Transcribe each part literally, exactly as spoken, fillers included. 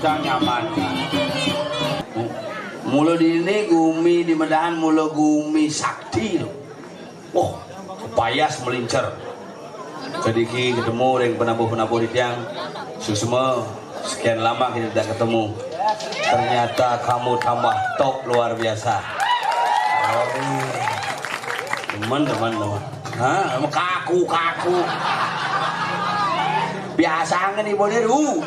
Sang nyaman. Mula dini gumi di Medahan, mula gumi sakti to. Wah, payas melincer. Kediki ketemu ring penabuh-penabuh di tiang. Suksma, sekian lama kita tidak ketemu. Ternyata kamu tambah top luar biasa. Aduh. Teman, teman, teman. Ha, kaku, kaku. Biasa ngan ibu ni, Du.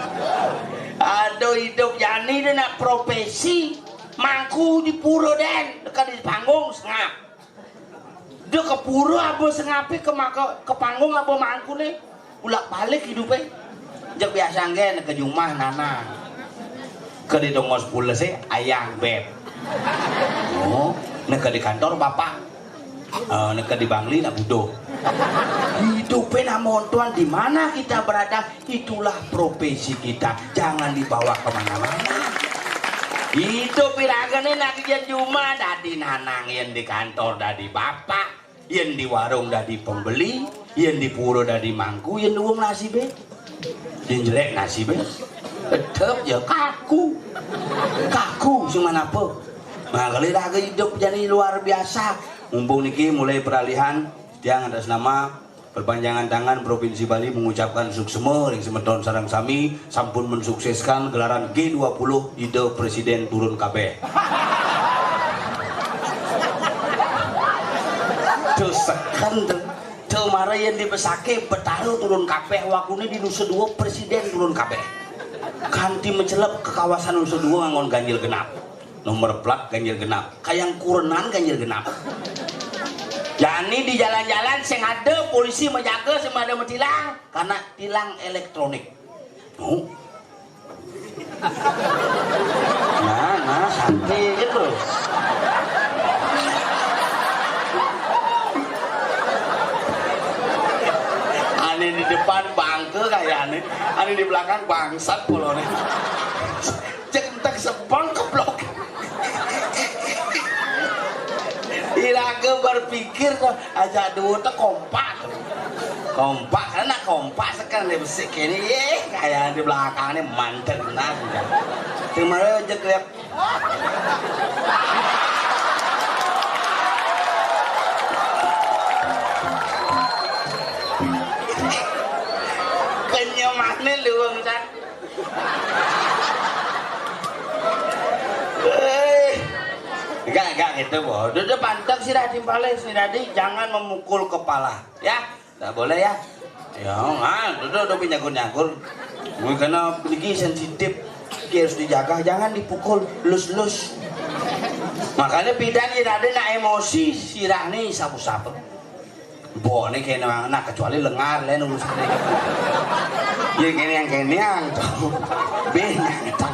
Aduh, idup jani da nak profesi mangku di pura den, dekat di panggung sengap. Da ke pura aba sengape, ke maka, ke panggung aba mangkune. Ulak-balik idupe. Jeg biasa ngen ke jumah nanang. Ke di tongos pulese ayang beb. Oh, neke di kantor bapak. Eh, neke di Bangli nak buduh. Idupe nak montoan di mana kita berada, itulah profesi kita. Jangan dibawa kemana-mana. Idup iragane nak di jumah, dadi nanang, yen di kantor dadi bapak, yen di warung dadi pembeli, yen di pura dadi mangku, yen wong nasibe. Yen jelek nasibe. Tetep ya kaku. Kaku sing manapa. Nah, kali raga idup jani luar biasa. Mumpung niki mulai peralihan, tiang atas nama Perpanjangan Tangan Provinsi Bali mengucapkan suksma ring semeton sareng sami sampun mensukseskan gelaran G dua puluh Ida Presiden turun kabeh. Tuh seken tuh. Tuh mara yen dipesake Betara turun kabeh, wakune di Nusa Dua Presiden turun kabeh. Kanti mencelep ke kawasan Nusa Dua nganggon ganjil genap. Nomor plat ganjil genap. Kayang kurenan ganjil genap. Jani di jalan-jalan sing ada polisi menjaga, sing ada metilang, karena tilang elektronik. Oh. Nah, nah, santai aja terus. Ane di depan bangke kayaknya, ane di belakang bangsat polone. Cek entek sebang keblok. Iraga berpikir to, aja dua to kompak to. Kompak, karena kompak sekarang dia besik ini, ye, kayak di belakangnya manten nah sudah. Cuma aja kelihatan. Kenyemane luwung, Cak. Eh. Enggak, enggak gitu, Bo. Duduk pantang sirah timpale, sirah di, jangan memukul kepala, ya. Enggak boleh, ya. Ya, enggak, duduk, duduk nyagur-nyagur. Mungkin karena lagi sensitif, dia harus dijaga, jangan dipukul, lus-lus. Makanya pidan sirah di nak emosi, sirah ni sapu-sapu. Bone kene, nah, kecuali lengar, len urusane. Ya, kene yang kene yang to. Bene to.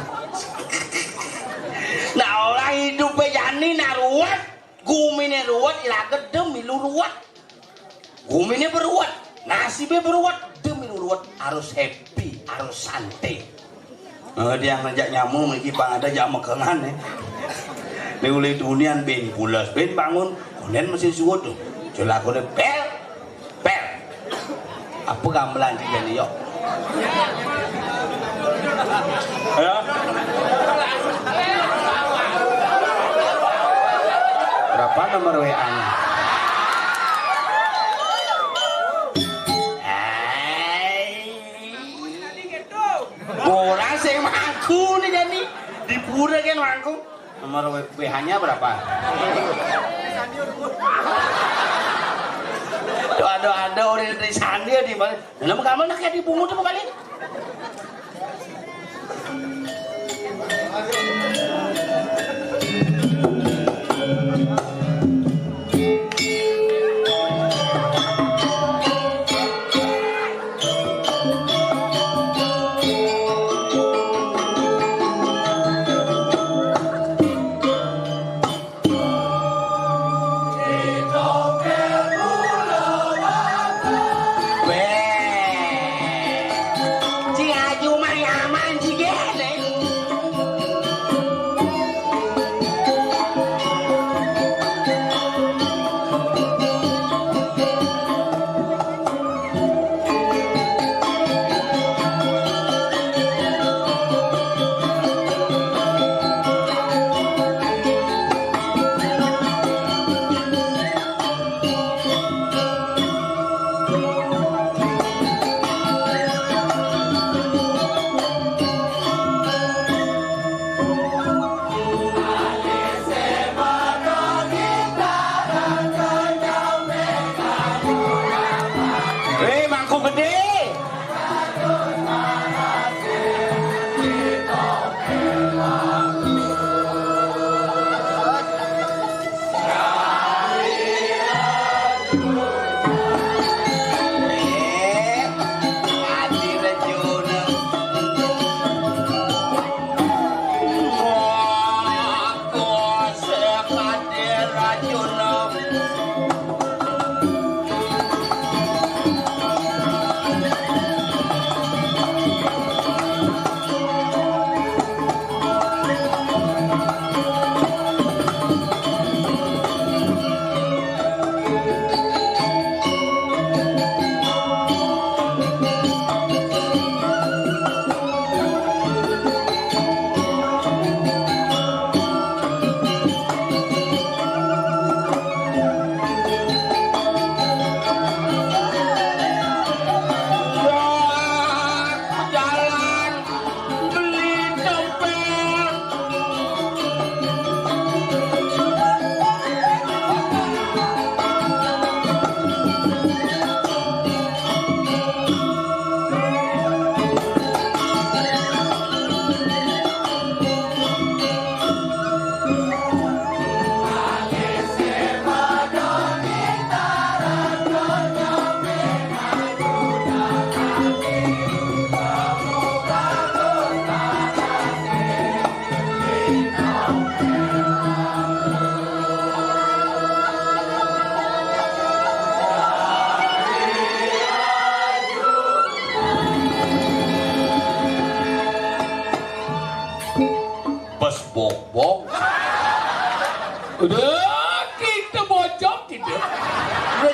Nah, orang idupe jani nak ruwet, gumine ruwet, iraga dem milu ruwet. Gumine beruwet, nasibe beruwet, dem milu ruwet, harus happy, harus santai. Eh, dia ngajak nyamuk iki pang ada jak mekengan, eh. Ni ulih tunian bin pulas, bin bangun, konden masih suwut tu. Celakone pel, pel. Apa gamelan dia ni, yok? Ya. Berapa nomor W A-nya? Hai. Bola sing mangku ni jani. Di pura kan mangku. Nomor W H-nya berapa? Tuh ada ada orang dari Sandia di mana? Nama kamu nak kayak dibungut apa kali?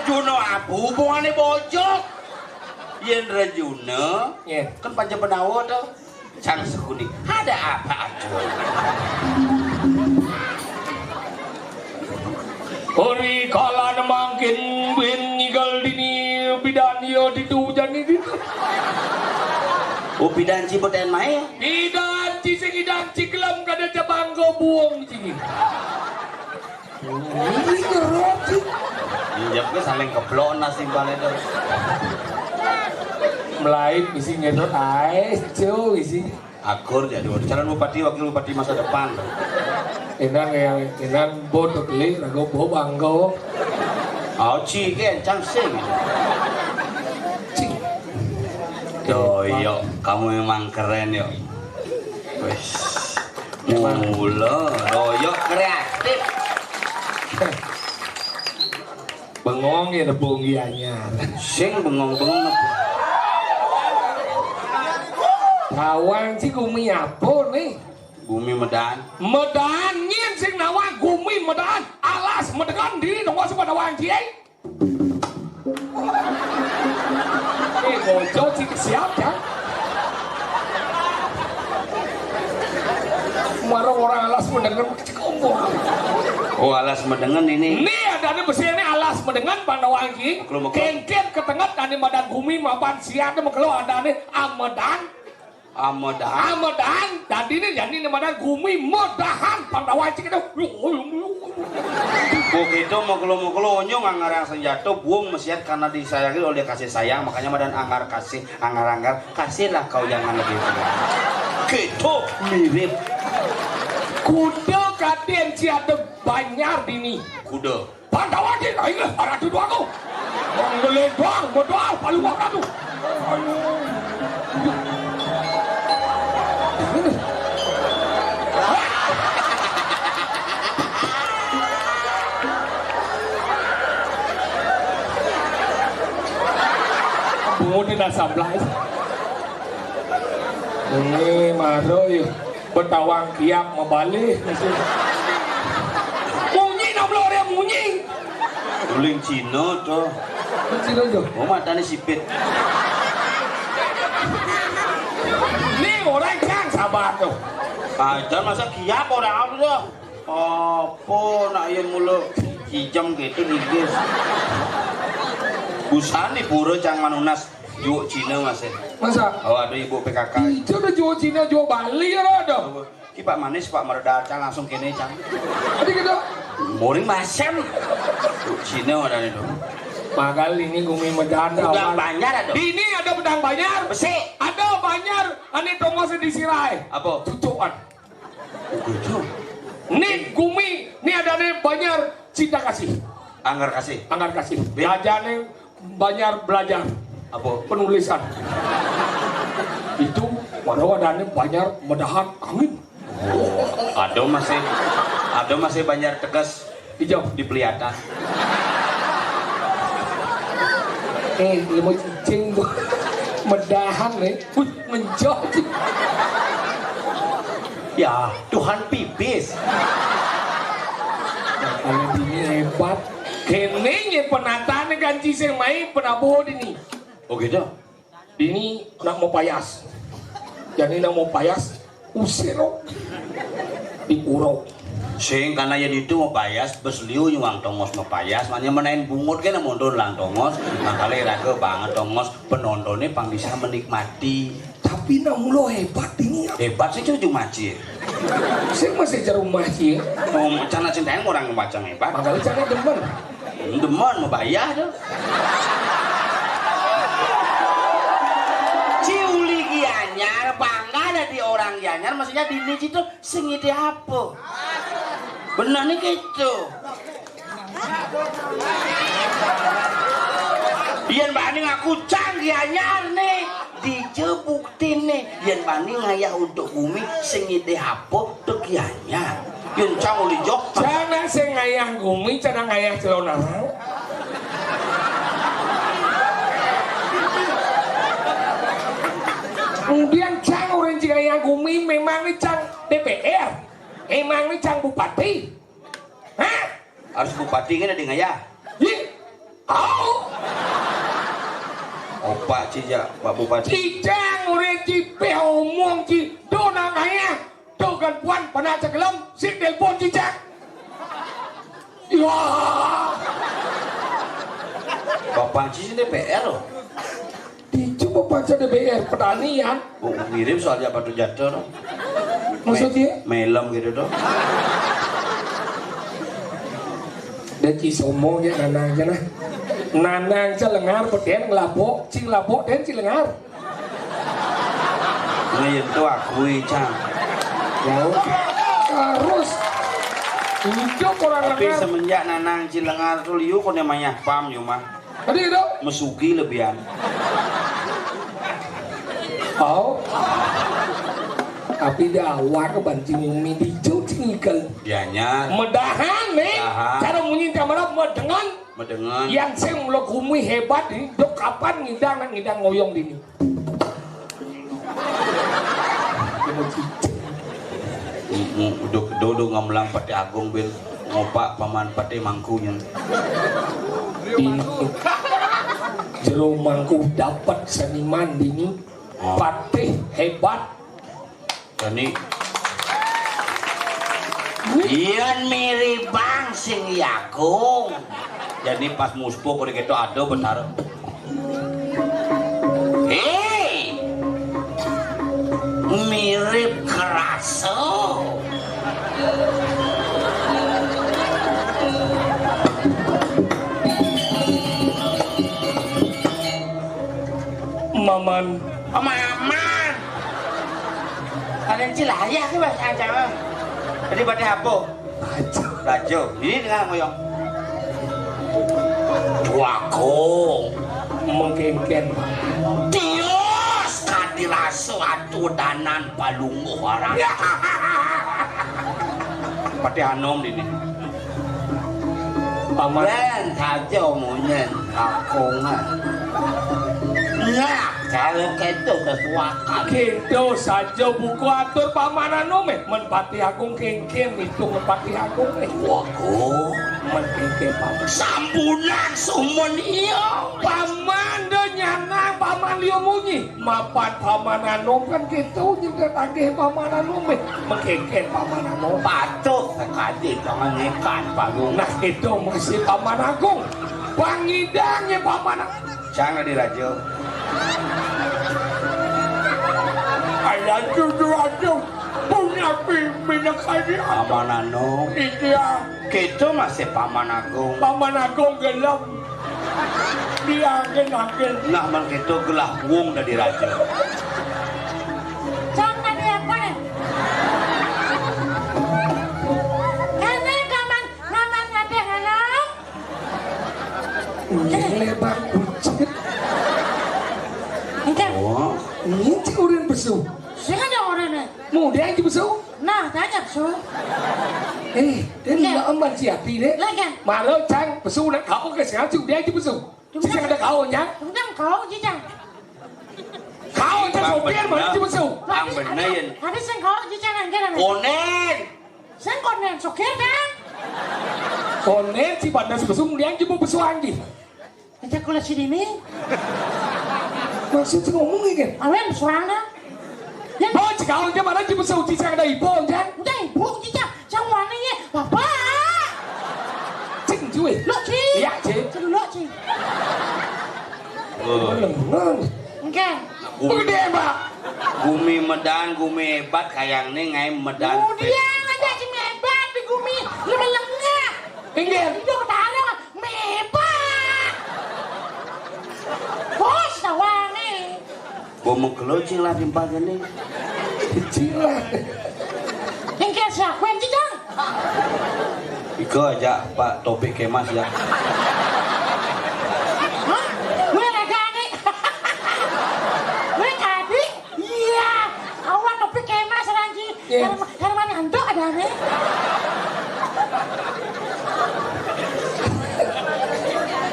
Juna apa hubungané bojog? Yén Rejuna, Yén. Kan panca Pandawa to. Sang Sukuni. Ada apa, Ancul? Ori kalan mangkin bin nyikel dini bidan ya ditu jani ditu. Oh, bidan ci beten mae? Bidan ci sing idan ci gelem kada cabang go buung ci. Ini ngerot ci. Injak ke saling keplok nasi balik tuh. Melayu bisi ngerot ae, cu bisi. Akur jadi calon bupati, wakil bupati masa depan. Inang yang inang bodoh beli ragu bo banggo. Au ci ke encang sing. Ci. Yo yo, kamu memang keren yo. Wis. Mula doyok kreatif. Bengong ya nebung Gianyar. Sing bengong-bengong apa? Tawang ci gumi apa nih? Gumi Medan. Medan nyén sing nawang gumi Medan. Alas Medan diri nunggu sapa nawang ci. Eh, bojo ci siap ya. Marang orang Alas Medengen. Oh, Alas Medengen ini. Nih, ada di besi ini Alas Medengen Pandawa iki. Kengkit ketenget tani madan gumi mapan siat mengkelo ada nih Amedan. Amedan. Amedan. Tadi nih jadi nih madan gumi medahan Pandawa iki kita. Kok gitu mau kelo mau kelo onyong ngarang senjata buang mesiat karena disayangi oleh kasih sayang makanya madan anggar kasih anggar anggar kasihlah kau jangan lebih gitu mirip. Kuda kaden siat banjar dini. Kuda. Pandawa di lain lah para duduk aku. Menggelendang bedal palu wakatu. Bungut di dasar belas. Ini maro ya. Betawang kiap mabalik. Munyi nam lore munyi. Uling Cina to. Cina to. Oh, matane sipit. Ni orang kan sabar to. Aja masa kiap orang apa to? Apa nak ya mula hijam gitu gigis. Busane pura cang manunas. Juuk Cina masih. Masa? Oh, ada ibu P K K. Itu ada juuk Cina, juuk Bali ada. Ki Pak Manis, Pak Meredar, Cang langsung kene, Cang. Ada gitu. Muring masem. Juuk Cina ada itu. Magal ini gumi medan. Udang banjar ada. Di ini ada bedang banjar. Besi. Ada banjar. Ane tongos di sirai. Apa? Cucuan. Gitu. Nih gumi, nih ada nih banjar cinta kasih. Anggar kasih. Anggar kasih. Belajar nih banjar belajar. Apa? Penulisan. Itu pada wadahnya banjar medahan angin. Ada masih, ada masih banjar tegas. Hijau. Dipelihatan. Eh, ilmu cicing tuh. Medahan nih. Wih, menjok. Ya, Tuhan pipis. Nah, kalau ini hebat. Kene nye penatane kan ciseng mai penabuh dini. Oh gitu. Dini nak mau payas. Jadi nak mau payas usiro di puro. Sing karena ya itu mau payas bes liu nyuang tongos mau payas makanya menain bungut kena mondon lang tongos makanya raga banget tongos penontonnya pang bisa menikmati. Tapi nak mulo hebat ini ya. Hebat sih cucu maci. Sing masih jarum maci. Oh, cana cintain orang macam hebat. Makanya cana demen. Demen mau bayar tuh. Ciuli Gianyar bangga ada di orang Gianyar maksudnya di ini itu sengiti apa? Benar nih gitu. Yen bani ngaku cang Gianyar nih, dije buktine yen bani ngayah untuk bumi sengiti apa tuh Gianyar. Yun cang uli jok. Cana sing ngayah gumi, cana ngayah celonarang. Kemudian cang orang cing ngayah gumi memang ni cang D P R, memang ni cang bupati. Hah? Harus bupati kan ada ngayah. Ih, Au. Opak ci jak, Pak Bupati. Ci cang urip ci peh omong ci do nang ayah. Do gan puan panak cakelem, sik nelpon ci cang. Wah. Bapak ci sini P R loh. Dicu bapak ci D P R petani ya. Oh, mirip soalnya batu jatuh loh. Maksudnya? Me-, melem gitu tuh. Dan ci somo ya nanang ci nah. Nanang ci lengar peden ngelapok, ci ngelapok den ci lengar. Nah, itu akui, Cang. Ya, harus. Hidup orang. Tapi lengar. Semenjak nanang ci lengar tuh liu kok namanya pam yo mah. Tadi itu? Mesuki lebihan. Oh. Tapi dah awak ke banting umi dicu cingkel. Dianya. Medahan nih. Medahan. Cara munyi tiap malam medengan. Medengan. Yang sing mula gumi hebat ini, dok kapan ngidang nak ngidang ngoyong dini. Uduk dodo ngamlang Patih Agung bin ngopak paman Patih Mangkunya. Dini. Jero Mangku dapat seniman dini. Oh. Patih hebat. Jani. Yan miribang sing yagung. Jani pas muspo kode keto ada benar. Hei, mirip keraso. Maman. Oh, Maman. Kalian cilaya ke bahasa Aceh. Jadi pada apa? Raja. Raja. Ini dengan ngoyong. Wagung. Mengkengken. Tios kadi raso atudanan palungguh orang. Patih Anom dini. Paman. Len saja munyen kakungan. Nah, kalau keto sesuakan. Keto saja buku atur Paman Anom, eh. Men Patih Agung kengken itu men Patih Agung, eh. Wagung. Men kengken Paman. Sambunan sumun iya. Paman de nyanang, Paman liu munyi. Mapan Paman Anom kan gitu, nyengke tagih Paman Anom, eh. Mengkengken Paman Anom. Patut sekali jangan ngekan, Pak Agung. Nah, itu masih Paman Agung. Pangidangnya Paman Agung. Jangan diraja. Ayah cucu aja punya pimpin kali. Paman Anom. Iya. Kita masih Paman Agung. Paman Agung gelem. Diangin-angin. Nah, man kita gelah wong dadi raja. Cang tadi apa nih? Ini kaman, kaman ada halo. Ini lebar kucit. Enggak. Oh. Ini cik urin besu. Sing ada orang nih. Muda yang besu. Nah, tanya, Su. Eh, dia Iya. Lima emban si Ati deh. Lah, kan? Mara cang pesu nak kau ke sini tu dia je pesu. Cuma Cicang ada kau nya. Tentang kau, Cicang. Kau je Bang sopir bener. Mana je pesu. Bang Habis bener, ada, Yen. Habis yang kau, Cicang, kan, kan? Konen. Sen konen, sokir, kan? Konen si bandar pesu dia je pesu anjing. Aja kula sini ni. Maksud sing ngomong iki? Awen suarana. Ya. Oh, cek awal dia mana cuma sauti saya ada ibu, kan? Udah ibu kita. Cang wani ye, bapak. Cing cuy. Lo ci. Iya, cing. Cing lo ci. Oh. Bener. Enggak. Gumi, Gede, Mbak. Gumi medan, gumi hebat, kayang ni ngai medan. Kemudian aja cing hebat di gumi, lu melengah. Enggak. Hidup taruh. Mebak. Bos, tawange. Gua mau keluar cilah timpal gini. Cilah. Yang kayak siapa yang cidang? Iko aja Pak Topik Kemas ya. Hah? Gue lega nih. Gue tadi. Iya. Awak Topik Kemas lagi. Iya. Herman, Herman Anto ada nih.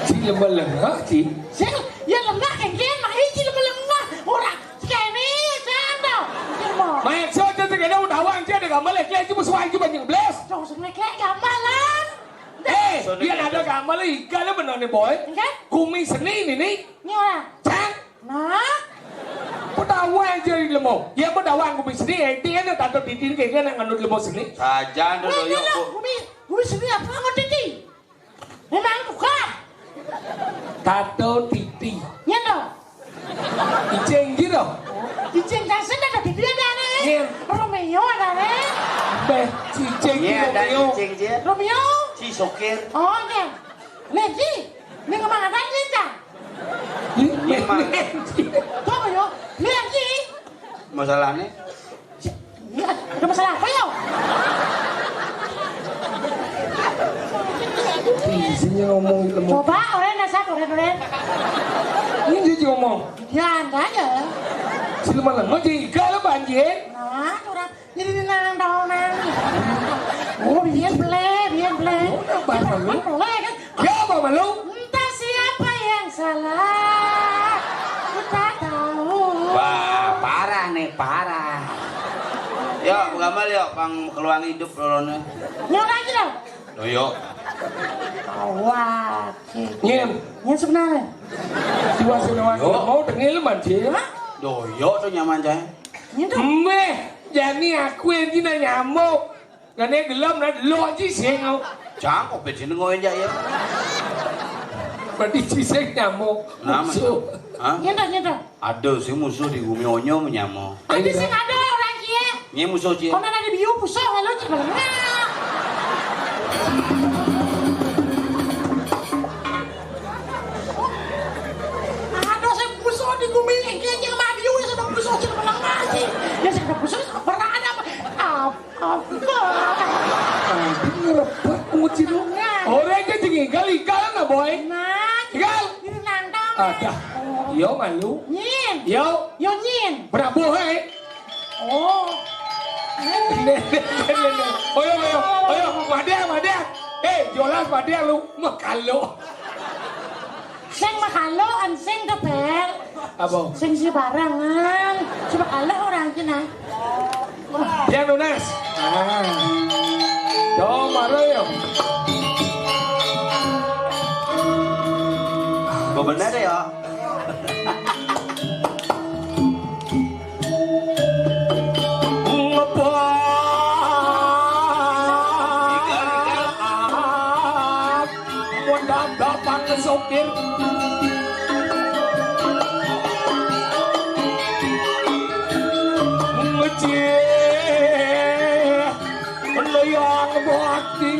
Ci lemah-lemah, Ci. Sing, ya lemah, kan, kan, mah, Ci lemah-lemah. Ora, kene, kan, tau. Maksudnya, sing, kene udah awang, Ci, ada gambar, lek, lek, Ci, musuh, Ci, banyak belas. Dong, sing, lek, lek, gambar, lah. Eh, Sono yen ada gitu. Kamal iki lho benane, Boy. Nggih? Gumi seni ini. Ini ora. Cang. Nah. Pedawan aja lemo. Ya pedawan gumi seni, enti ana tato titin kene nganut lemo seni. Sajan to. Wah, yo, iya lho, Bu. Gumi, gumi seni apa nganut titin? Memang bukan. Tato titi. Iya lho. Icing gitu. Icing kasih ada di dia ada nih. Iya. Romeo ada nih. Beh, cicing iya, ada Romeo. Icing dia. Romeo. Si sopir. Oh, oke. Lagi. Ini kemana tadi, Cang? Ini mana? Apa yo? Ini lagi. Masalahnya? Iya, ada masalah apa yo? Isinya ngomong lemo. Coba, orang nasab, orang, orang. Ini dia ngomong. Ya, enggak aja. Siluman lemo, jika lo banjir. Nah, orang. Jadi nang tahu nang. Oh, biyen ble, biyen ble. Oh, nambah malu. Ble kan? Ya, apa malu? Entah siapa yang salah. Ku tak tahu. Wah, parah nih, parah. Yo, Bu Kamal yo, pang keluang hidup lorone. Nyok aja dong. Lho yo. Awak. Nyen. Nyen sebenarnya. Siwa sing lewat. Yo. Mau tengil manjir. Hah? Lho yo to nyaman jae. Nyen to. Meh, jani aku yang dina nyamuk. Ngene gelem nah delok iki sing. Cang kok bedine ngoyo njak ya. Berarti iki sing nyamuk. Nah, musuh. Hah? Nyen to, nyen to. Aduh, sing musuh di gumi onyo menyamuk. Tapi sing ada orang kie. Nyen musuh cie. Kok ada biu pusok lalu cek melengah. Aduh, sing musuh di gumi iki sing mah biu sing musuh cek melengah sih. Ya sing musuh pernah ada apa? Apa? Apa? Ngerebut nguci lu. Nah. Orang ke jengi kali kan, Boy? Nah. Gal. Ini nantang. Ada. Oh. Yo malu. Nyin. Yo. Yo nyin. Prabu, hei. Oh. Oyo, oyo, oyo, madang, madang. Eh, jolas madang lu, makalo. Sing makalo, an sing tebel. Apa? Sing si barangan. Coba kalau orang kena. Yang lunas. Ah. Dong, maro yo. Kok bener ya? Ngepas. Modal dapat sopir. Ngecil. Leyang bakti.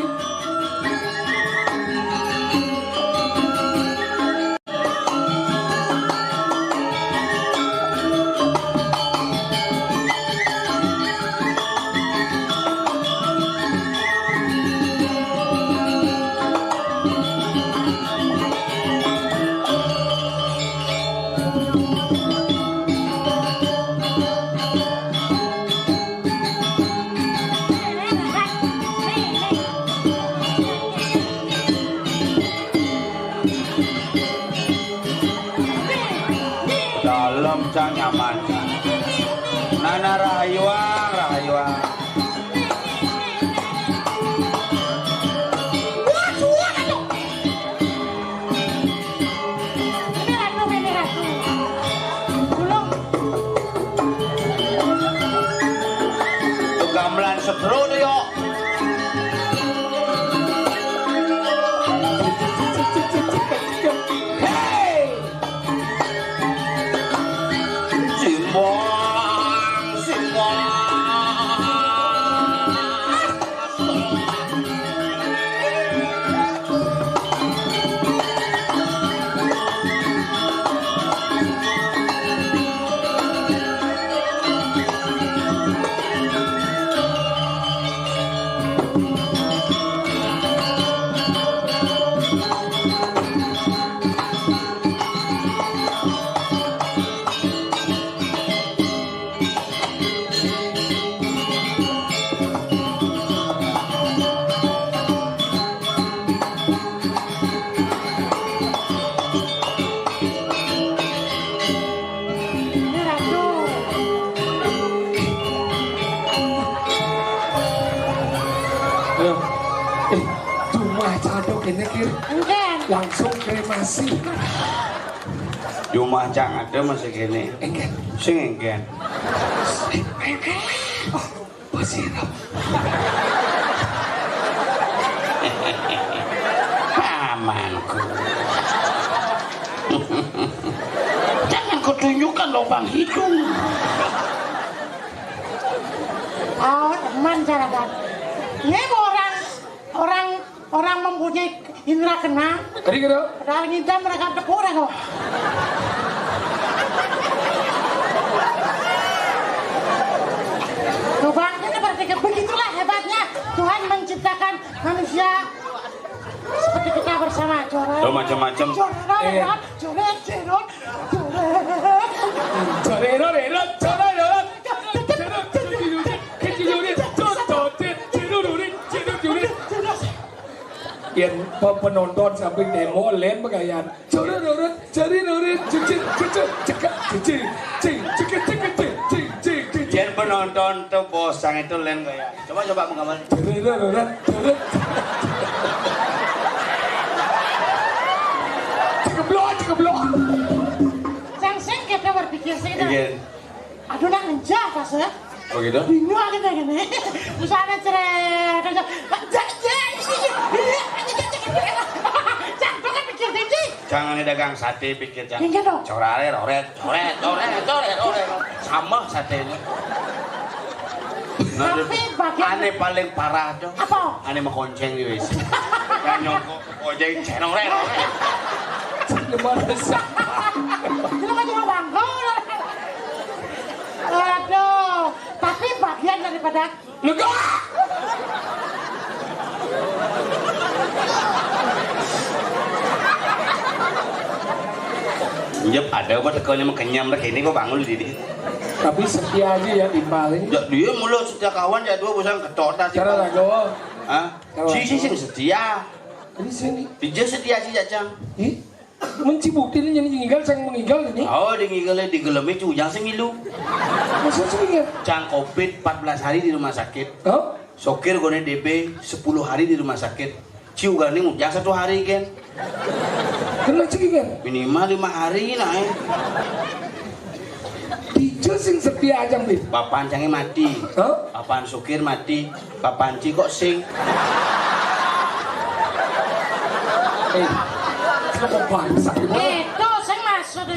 Dalam cang nyaman. Nana rahayuang, rahayuang. Ini ratu, ini ratu. Tulung. Itu gamelan seteru tuh, yo. Hei! Simbang, simbang. Supremasi. Jumah cang ada masih gini. Enggak. Sing enggak. Enggak. Oh, pasirap. Pamanku. Jangan kau tunjukkan lubang hidung. Oh, teman cara kan. Ini orang orang orang mempunyai indra keenam. Tadi kira. Padahal ngidam mereka tepuk dah kok. Lubangnya seperti ke-, begitulah hebatnya Tuhan menciptakan manusia seperti kita bersama. Coret. Tuh macam-macam. Coret, coret, coret, coret. Jorero, rero, jorero. Yen pe-, penonton sampai demo, lén pegawéan. Jorero, rero, jorero, rero, cicit, cicit, cekak, cicit, cing, cekit, cekit, cing, cing, cing, cing. Yen penonton tuh bosan itu lén kayak. Coba, coba menggambar. Jorero, rero, rero. Cekeblok, cekeblok. Cang sing kita berpikir sih. Iya. Aduh, nak ngenjah pas ya. Oh gitu? Bingung kita gini. Misalnya cerita, jangan kan pikir tinggi. Jangan dagang sate pikir jangan. Iya dong. Corare, roret, coret, coret, coret, coret. Sama satenya. Nah, tapi bagian ane paling parah tuh. Apa? Ane mah konceng di W C. Kan nyongkok. Oh, jadi cenong rek. Gimana sih? Itu kan cuma bangkul. Aduh, tapi bagian daripada lega. Jep, ada apa tekonya mah kenyam rek ini kok bangun di sini. Tapi setia aja ya timpalin. Ya, dia mulu setia kawan ya dua bosan ketor tadi. Cara lagu. Hah? Cara lagu. Si, si, sing setia. Ini sini. Dija setia sih, Cang. Ih, mencibutin ini ninggal, sang meninggal ini. Oh, di ninggalnya di gelemnya cujang sing ngilu. Maksud sih ya? Cang covid empat belas hari di rumah sakit. Hah? Sokir gone D B sepuluh hari di rumah sakit. Ciu gani ngujang satu hari, Gen. Kena ciki kan? Minimal lima hari, nah, eh. Dija sing setia aja, Bib. Bapak cangnya mati. Hah? Bapak sukir mati. Bapak ci kok sing. Eh, siapa bangsa gitu? Itu sing maksud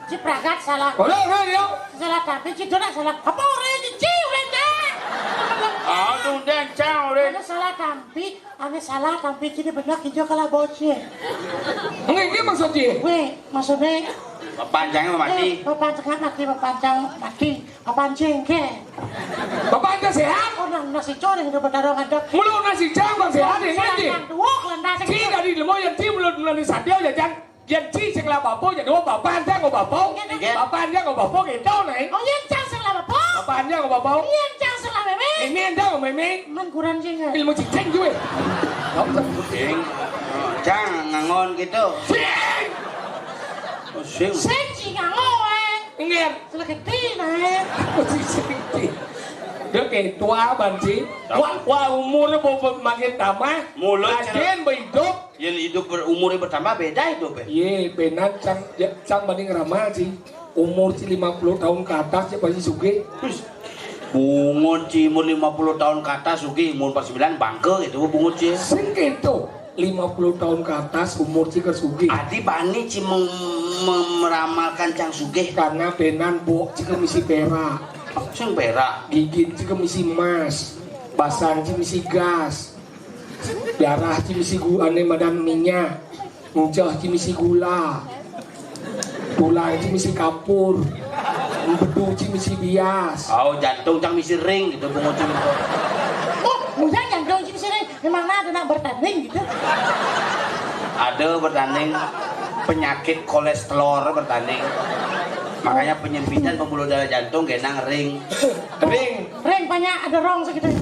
cipragat salah. Ora, ora, ya. Salah tapi ci dona salah. Apa ora ci, ci, ora, Cak? Aduh, Dek, Cak, ora. Ada salah tampi, ane salah tampi ci di benak ijo kalah bocil. Enggak, ini maksudnya. Weh, maksudnya Bapak cangnya mati. Eh, bapak cangnya mati, bapak cang mati. Bapak cangnya ke? Bapak cang sehat? Oh, nang nasi coreng udah bertarung ada. Mulu nasi cang bang sehat ya, ngerti? Salah nang duwok, lentas. Ci dari lemo yang ci mulu mulu sadio ya, Cang. Yen ci sing lah bapo, yen oh, bapak cang oh bapo. Nggih. Bapak cang oh bapo gitu, Neng. Oh, yen cang sing lah bapo. Bapak cang oh bapo. Yen cang sing lah meme. Meme cang oh meme. Men kurang sing. Ilmu cicing gue. Cing. Cang ngangon gitu. Sing. Oh, sing. Sing ci ngangon, eh. Nggih. Seleketi, nah, eh. Posisi iki. Dia kayak tua banci. Wah, wah, umurnya mau makin tambah. Mulut. Ajen hidup. Yen hidup berumur bertambah beda hidup ya. Iya, benar, cang, ya, cang banding ramal sih. Umur si lima puluh tahun ke atas ya pasti suge. Bungut ci umur lima puluh tahun ke atas suge, umur empat sembilan bangke gitu bungut ci. Sing gitu, lima puluh tahun ke atas umur ci ke suge. Adi bani ci mem- mem- meramalkan cang suge. Karena benan bok ci ke misi perak. Sing perak. Gigit ci ke misi emas. Basang ci misi gas. Darah ci misi gu ane madan minyak. Enceh ci misi gula. Tulang ci misi kapur. Empedu ci misi bias. Oh, jantung cang misi ring gitu, bungut ci. Oh, mudah jantung ci misi ring. Memang ada nak bertanding gitu. Ada bertanding penyakit kolesterol bertanding. Makanya penyempitan pembuluh darah jantung genang ring. Ring. Ring banyak ada rong segitu.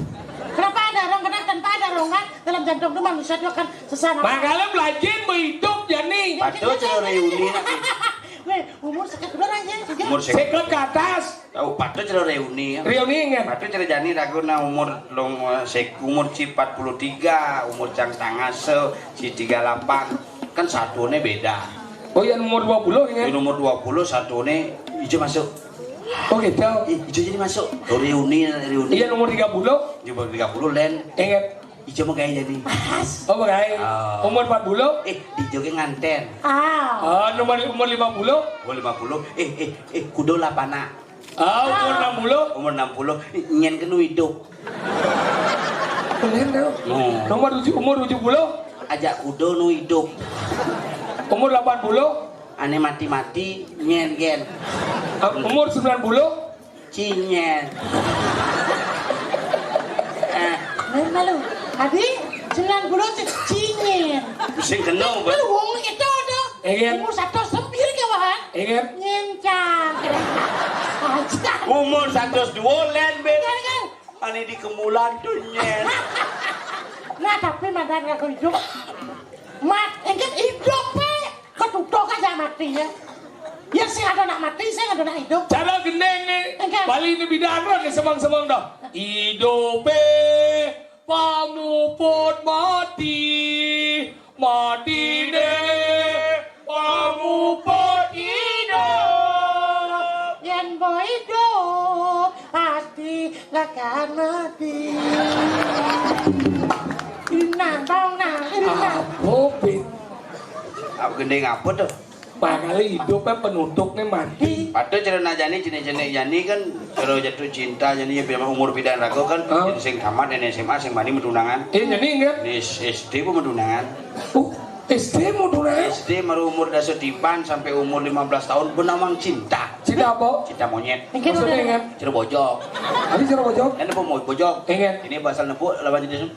Kenapa ada rong? Karena tanpa ada rong kan dalam jantung itu manusia itu akan sesana. Makanya belajar hidup jani. Patut cara reuni nak. Weh, umur sekian berapa ya? Umur sekian ke atas. Tahu patut cara reuni ya. Reuni kan? Patut cara jani ragu nah umur long eh, sek umur ci empat puluh tiga, umur cang tangase ci tiga lapan. Kan satuné beda. Oh, yang umur dua puluh, ingat. Yang umur dua puluh satuné ijo masuk. Oh, gitu. Ih, ijo jadi masuk. Oh, reuni, reuni. Yang umur tiga puluh? Di umur tiga puluh, Len. Ingat. Ijo mau kayak jadi. Oh, bagai. Ah. Umur empat puluh? Eh, di joge nganten. Ah. Oh, nomor umur lima puluh? Umur lima puluh. Eh, eh, eh, kudo lapana. Ah, umur enam puluh? Umur enam puluh. Nyen kenu hidup. Keren, tau. Hmm. Nomor tujuh, umur tujuh puluh? Ajak kudo nu hidup. Umur delapan puluh? Ane mati-mati, nyen gen. Ah, umur sembilan puluh? Cinyen. Eh, Bener malu. Tadi sembilan puluh tuh cinyen. Sing kena, Bang. Lu wong itu ada. Iya. Umur satu sempir ke bahan. Iya. Nyencang. Aja. Umur satu dua, Len, Ben. Iya, kan? Ane di kemulan tuh, nyen. Nah, tapi madan aku hidup. Mat, engke hidup, Pe. Ketutup aja mati ya. Ya sing ada nak mati, sing ada nak hidup. Cara gendeng nih. Engke. Bali ini bidan ron nih semang-semang dah. Hidup, eh, pamuput mati. Mati deh, pamuput hidup. Yen mbok hidup, pasti lakar mati. Inang, tong, nang, inang. Apa, Pit? Apa gendeng apa tuh? Bakal hidup kan penutupnya mati. Padahal cara najani jenis-jenis jani kan, kalau jatuh cinta jani ya biar umur pidan rago kan, hah? Yang sing tamat dan S M A sing mani metunangan. Eh, jadi enggak? Ini S D pun metunangan. Uh, S D mau tunangan? S D baru umur dasa tiban sampai umur lima belas tahun benamang cinta. Cinta apa? Cinta monyet. Maksudnya, ingat? Cero bojok. Tadi cero bojok? Kan nepuk mo-, bojok. Ingat. Ini bahasa nepuk lawan jenis.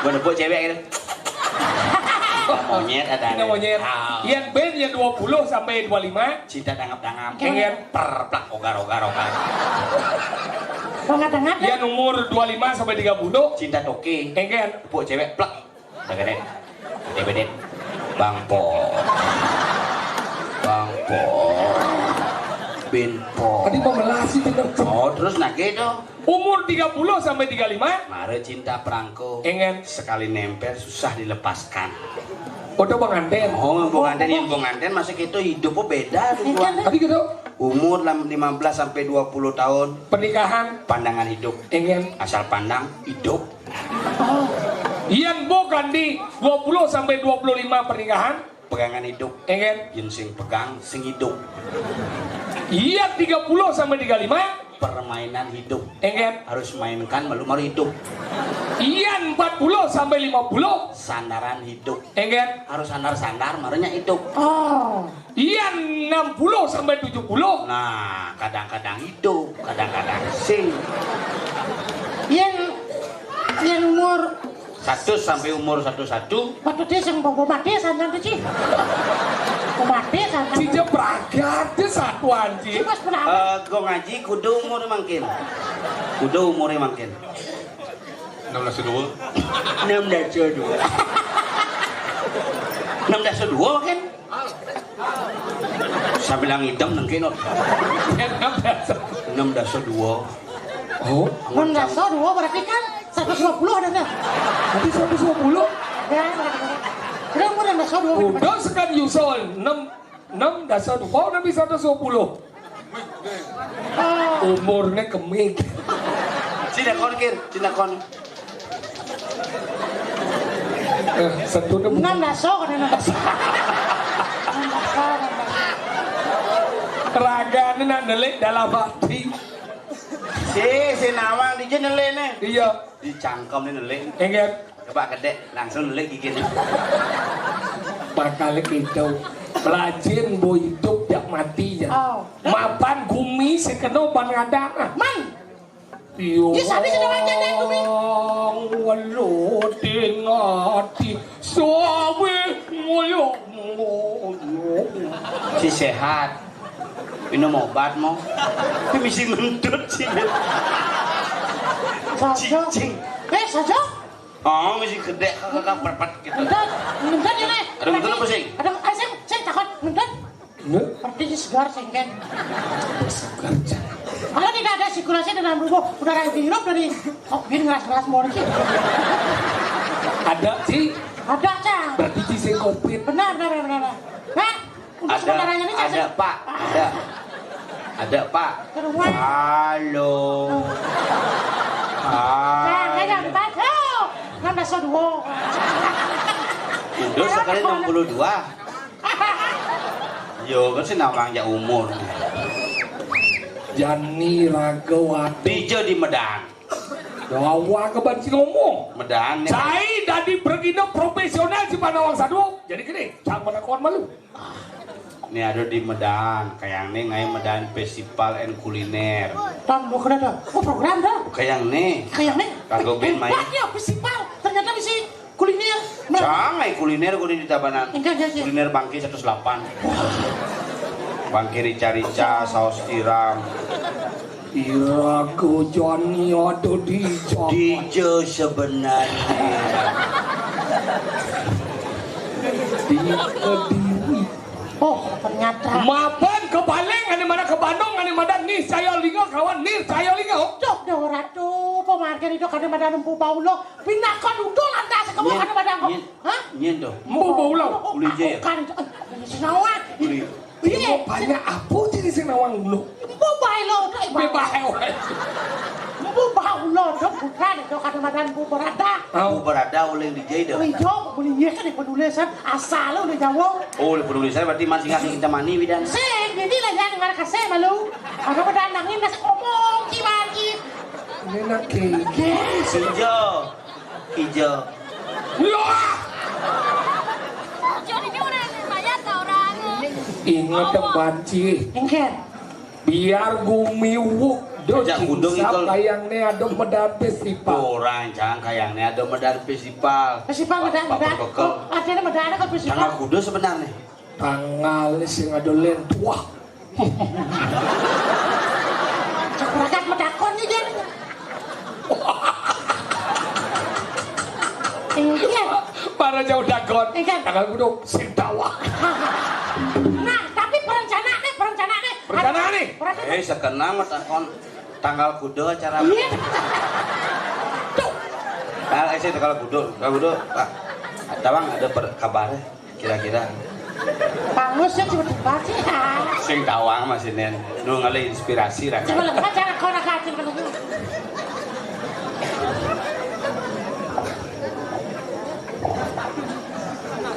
Gua nepuk cewek gitu. Monyet ada. Cinta monyet. Ah. Yang band yang dua puluh sampai dua puluh lima. Cinta dangap-dangap. Ingat. Per, plak, ogar, ogar, ogar. Tengah-tengah. Yang umur dua puluh lima sampai tiga puluh. Cinta toke. Ingat. Nepuk cewek, plak. Udah gede. Gede, gede. Bang Po. Bang Po. Bin Po. Tadi mau melasi, bener. Oh, terus nage dong. Umur tiga puluh sampai tiga puluh lima. Mare cinta perangko. Engen. Sekali nempel susah dilepaskan. Udah pengantin. Oh, pengantin, yang pengantin masih gitu hidupnya beda tuh, Tuan. Tadi gitu. Umur lam-, lima belas sampai dua puluh tahun. Pernikahan. Pandangan hidup. Engen. Asal pandang, hidup. Oh. Yang bukan di dua puluh sampai dua puluh lima pernikahan. Pegangan hidup. Engen. Yang sing pegang, sing hidup. Yang tiga puluh sampai tiga puluh lima. Permainan hidup. Engen. Harus mainkan, malu-malu hidup. Yang empat puluh sampai lima puluh. Sandaran hidup. Engen. Harus sandar-sandar, marahnya hidup. Oh. Yang enam puluh sampai tujuh puluh. Nah, kadang-kadang hidup, kadang-kadang sing. Yang, yang umur satu sampai umur satu satu. Waktu dia sing bobo mati santan tuh, Ci. Bobo mati santan. Cija pragat dia satuan, Ci. Ci, pas pernah. Eh, kau ngaji kudu umur mangkin. Kudu umur mangkin. Enam belas dua. Enam belas dua. Enam belas dua kan? Sambil yang hitam nengke, no. Enam dasa dua. Oh, enam dasa dua berarti kan seratus lima puluh ada tuh. Tapi seratus lima puluh? Ya, seratus lima puluh. Udah, udah, enam dasa dua. Udah sekian nyusul, enam, enam dasa dua, oh, udah bisa seratus lima puluh. Oh. Umurnya kemik. Cina kon, Kir, Cina kon. Eh, satu tuh. Enam dasa, kan enam dasa. Enam dasa, enam dasa. Ragane nak nelik dalam hati. Si, si nawang di nelik nih. Iya. Di cangkem nih nelik. Enggak. Coba kedek, langsung nelik gigit. Bakal gitu. Pelajin bo hidup jak mati ya. Oh. Mapan gumi sekeno ban ngadang. Man. Yo. Ya, sapi sudah wajar deh, gumi. Walo dingati sawi ngoyo ngoyo. Si sehat. Minum obat mau. Tapi misi ngentut sih. Saja. Cicing. Eh, saja. Oh, misi gede, kakak perpat gitu. Ngentut, ngentut ya, Nek. Ada ngentut apa sih? Ada, eh, sing, sing takut ngentut. Nggak. Berarti segar sih, kan? Segar, jangan. Kalau tidak ada sirkulasi dalam tubuh, udara yang dihirup dari, kok gini ngeras-ngeras mulu sih? Ada, Ci. Ada, Cang. Berarti Ci sing Benar, benar, benar, benar. Nah, untuk ada, sementara ini ada, Pak. Ada. Ada, Pak. Keluar. Halo. Nah, saya Halo. Empat. Oh, enam belas dua. Udah sekali enam puluh dua. Yo, kan sih namanya umur. Jani Ragawati. Dija di Medan. Dawa kebanci ngomong. Medan. Cai dadi pergina profesional si Panawang Sadua. Jadi gini, jangan pada kawan malu. Ini ada di Medan, kayak nih ngai Medan Festival and Kuliner. Tan bukan ada. Oh, program dah. Kayak nih. Kayak nih. Kagak ben main. Hebat ya festival. Ternyata bisa kuliner. Nah. Jangan kuliner kudu di Tabanan. Enggak, enggak, enggak. Kuliner bangke seratus delapan. Bangke rica-rica, saus tiram. Ira gojani ada di Jakarta. Dija sebenarnya. Di Kediri. Oh, ternyata. Mapan ke Paleng, ane mana ke Bandung, ane mana niscaya linga kawan, niscaya linga. Cok, dah ora tuh, pemargin itu kada madan empu baulo. Pinakon udul lantas kamu kada madan kok. Hah? Nyen tuh. Empu baulo. Uli aja ya? Bukan, eh, sing nawang. Uli. Iya, banyak apa jadi sing nawang ulo? Empu bae lo, eh, empu bae wae. Empu baulo, dok, bukan, dok, kada madan empu berada. Empu berada uling di jai dah. Uli jok, uli iya kan penulisan, asal udah jauh. Oh, udah penulisan berarti masih ngasih kita mani, Widan. Sing, jadi lah jangan marah kasih malu. Aku pada nangin, nasi ngomong, kiwari. Ini nak gigi. Ijo. Ijo. Wah! Jadinya orang mayat orang. Ingat yang banci. Engker. Biar gumiwuk do. Ajak kudung cingsap itu. Kayang ne ada medan festival. Orang jangan kayang ne ada medan festival. Festival medan, medan. Bekel. Oh, artinya medan apa festival? Tanggal kuda sebenarnya. Tanggal sing ada lentuah. Cak berangkat medakon nih dia. Iya. Para jauh dakon. Iya. Tanggal kuda sing dawa. Nah, tapi perencanaan nih, perencanaan nih. Perencanaan nih. Perencanaan. Eh, sekenang medakon tanggal kuda acara. Iya. Tuh. Nah, eh, saya tanggal kuda, tanggal kuda. Pak, tawang ada per-, kabarnya. Kira-kira. Bagus ya, tiba-tiba sih. Sing tawang masih nen. Nu ngalih inspirasi ra. Coba lengkap cara kau nak kacil kalau tu.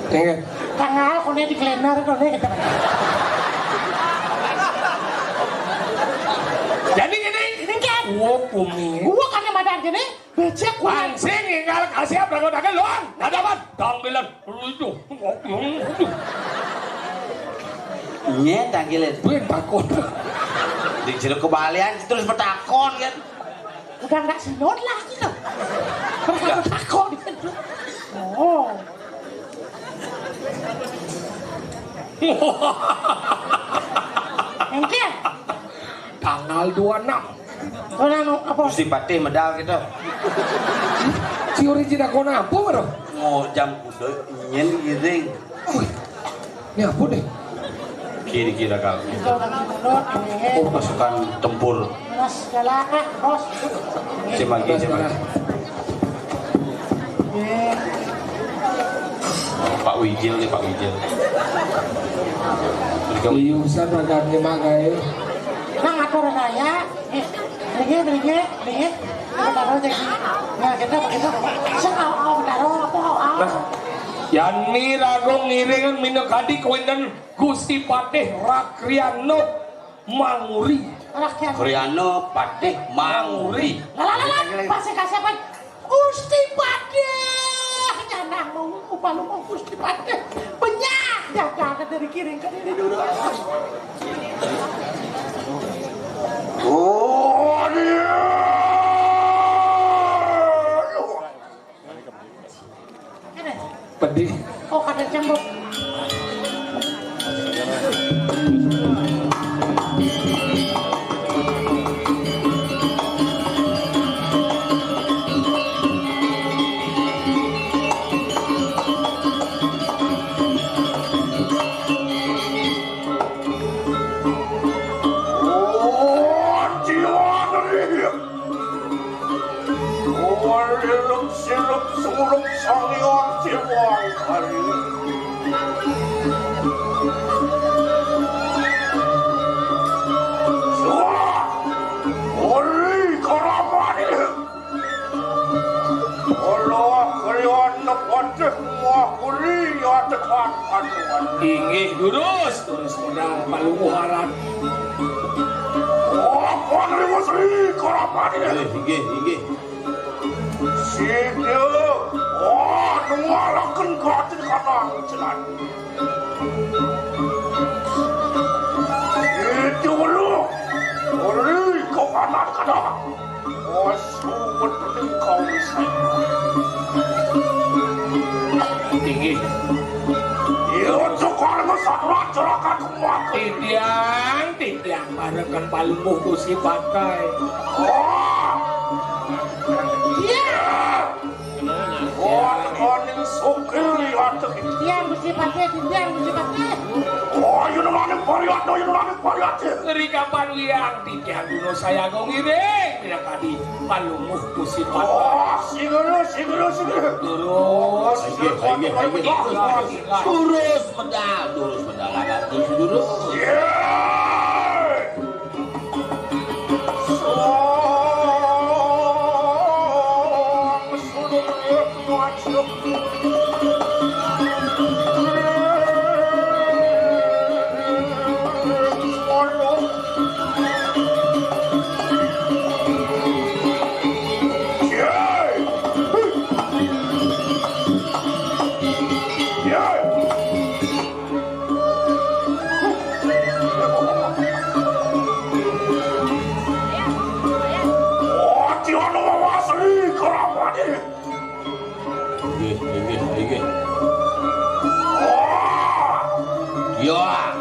Ingat. Tanggal kau ni di kalender kau ni kita. Jadi gini. Ini kan. Gua kumi. Gua kan yang madan gini. Becek kurang. Sing enggal kasih apa kau dah keluar. Ada apa? Tanggilan. Itu. Nye tanggilan. Gue takut. Di jero kebalian terus bertakon kan. Udah nggak sinot lah gitu. Bertakon gitu. Oh. Engke. Tanggal dua enam. Ora anu apa? Gusti Patih medal gitu. Si original kona apa, Bro? Ngo jam kuda nyen giring. Wih, ini apa deh? Kiri-kiri kali. Oh, pasukan tempur. Mas galak, Bos. Si Magi, si Magi. Pak Wijil nih, Pak Wijil. Iya, bisa berangkat lima kali. Nang atur saya. Eh, beli, beli, beli. Kita taruh jadi. Nah, kita begitu. Sing au, au, taruh apa, au, au. Nah, yani ragung ngiringan minakadi kawéntenan Gusti Patih Rakriano Manguri. Rakriano. Kriano Patih Manguri. Lah, lah, lah, lah. Pas saya kasih apa? Gusti Patih. Nyanang mau upah lu mau Gusti Patih. Banyak jaga dari kiri ke diri dulu. Oh, dia. Pedih. Oh, kada cembuk. Oh, jiwa ngeri. Uwal iluk siluk sumuluk sangya jiwa kari. Inggih, durus, durus medal Palungguh Aran. Oh, Puan Riwa Sri Karapati. Inggih, inggih, inggih. Sida, oh, nungalaken katin kanang celan. Sida weluh, ori kok anak kanang. Oh, suwet ning kau bisa. Inggih. Iya, cokor ngesat raja rakan kuat. Titiang, titiang, parekan Palungguh Gusti Patih. Oh. Iya. Oh, tekoning sugih liwat iki. Titiang Gusti Patih, titiang Gusti Patih. Oh, yunane pariat, yunane pariat. Rikapan wiyang titiang Duno Sayaga ngiring pinakadi Palungguh Gusti Patih. Oh, sing lurus, sing lurus, sing lurus. Lurus. Inggih, inggih, inggih. Lurus, lurus. Lurus medal, lurus medal, lurus, lurus. Iya. Inggih, inggih, inggih. Ya.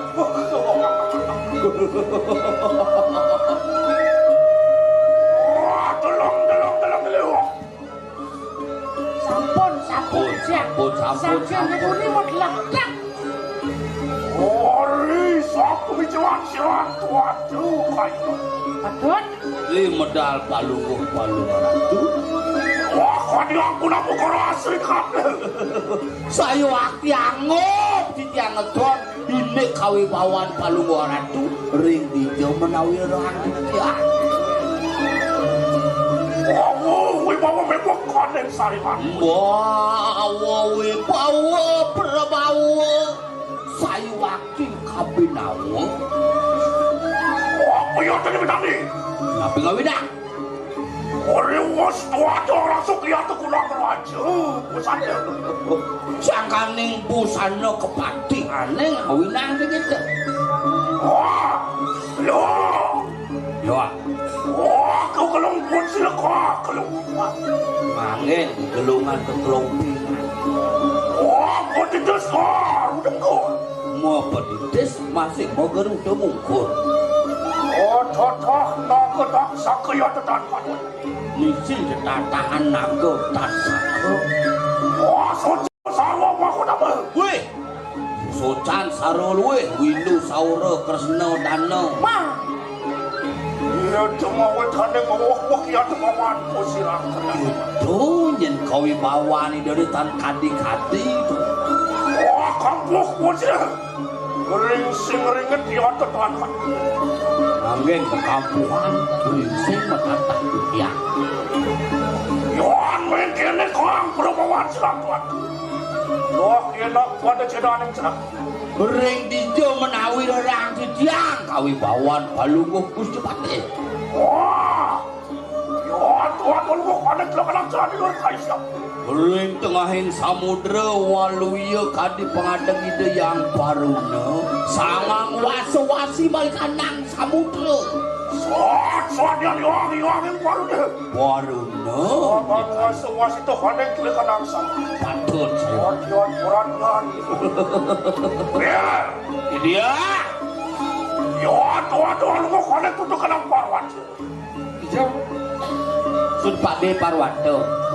Tolong, tolong, tolong, tolong. Sampun, sampun, sampun, sampun, sampun. Sampun ngepuni medal. Ori, sampun bicuan silang tuatu kayu. Aduh. Li medal Palungguh, Palungguh Ratu. Wah, kok diampun aku karo asri kabeh. Saya ati angup, titiang ngedon. Indik kawibawan Palungguh Ratu ring dija menawi rang titiang. Wawu wibawa mebok koning sariman. Wawu wibawa prabawa sayuwakti kabinawa. Apa ya tadi menani? Napi ngawinang? Ora wis tuwa ora sugih ati kula raja. Pusane. Sangkaning busana kepatihane ngawinang kita. Wah, lho. Yo. Wah, kok kelung pun sila kok kelung. Manggen kelungan kekelompingan. Wah, kok titis kok udah kok. Mau petitis masih mau garuda mungkur. Oh, totoh, no ketok sakaya tetan. Nisi tetatahan naga tasaka. Wah, soco sarwa mahkotama. Wih, socan sarwa luwih, Windu Saura Kresna Dana. Wah. Iya, cuma wetane ngowok-wok ya, cuma wan kusiran. Itu nyen kawibawan idane tan kadi-kadi. Wah, kampuh kusiran. Geringsing ringet ya tetangan. Nanging kekampuhan geringsing metatah dunia. Yohan mengkene kang perumahan selamat. Loh, enak pada cedaning cedak. Ring dija menawi rerang titiang kawibawan Palungguh Gusti Patih. Wah, Ring tengahing samudra waluya kadi pangadeg Ida Hyang Baruna, sangang wasa-wasi malikanang samudra. Sot, sot, yang iwang, iwang, yang Baruna. Baruna. Sangang wasa-wasi tuh konek malikanang samudra. Patut, saya. Sot, sot, ora tenan. Ya. Iya. Ya, tuh, tuh, lu kok konek tuh kenang Parwati. Iya. Sun Pakde Parwata.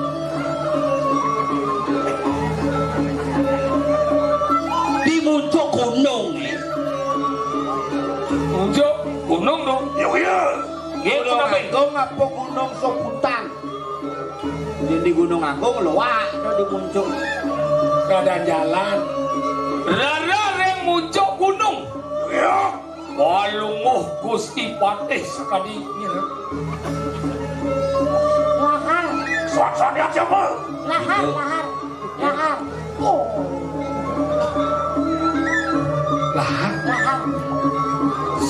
Di muncuk gunung, eh. Muncuk gunung, dong. Iya, iya. Nggih, Gunung punapi? Agung apa Gunung Sobutan? Di Gunung Agung, lho, Wak, itu di muncuk. Keadaan jalan. Rara ring muncuk gunung. Iya. Palungguh Gusti Patih sakadi ngira. Lahar. Suasana siapa? Lahar, itu. Lahar, lahar. Oh.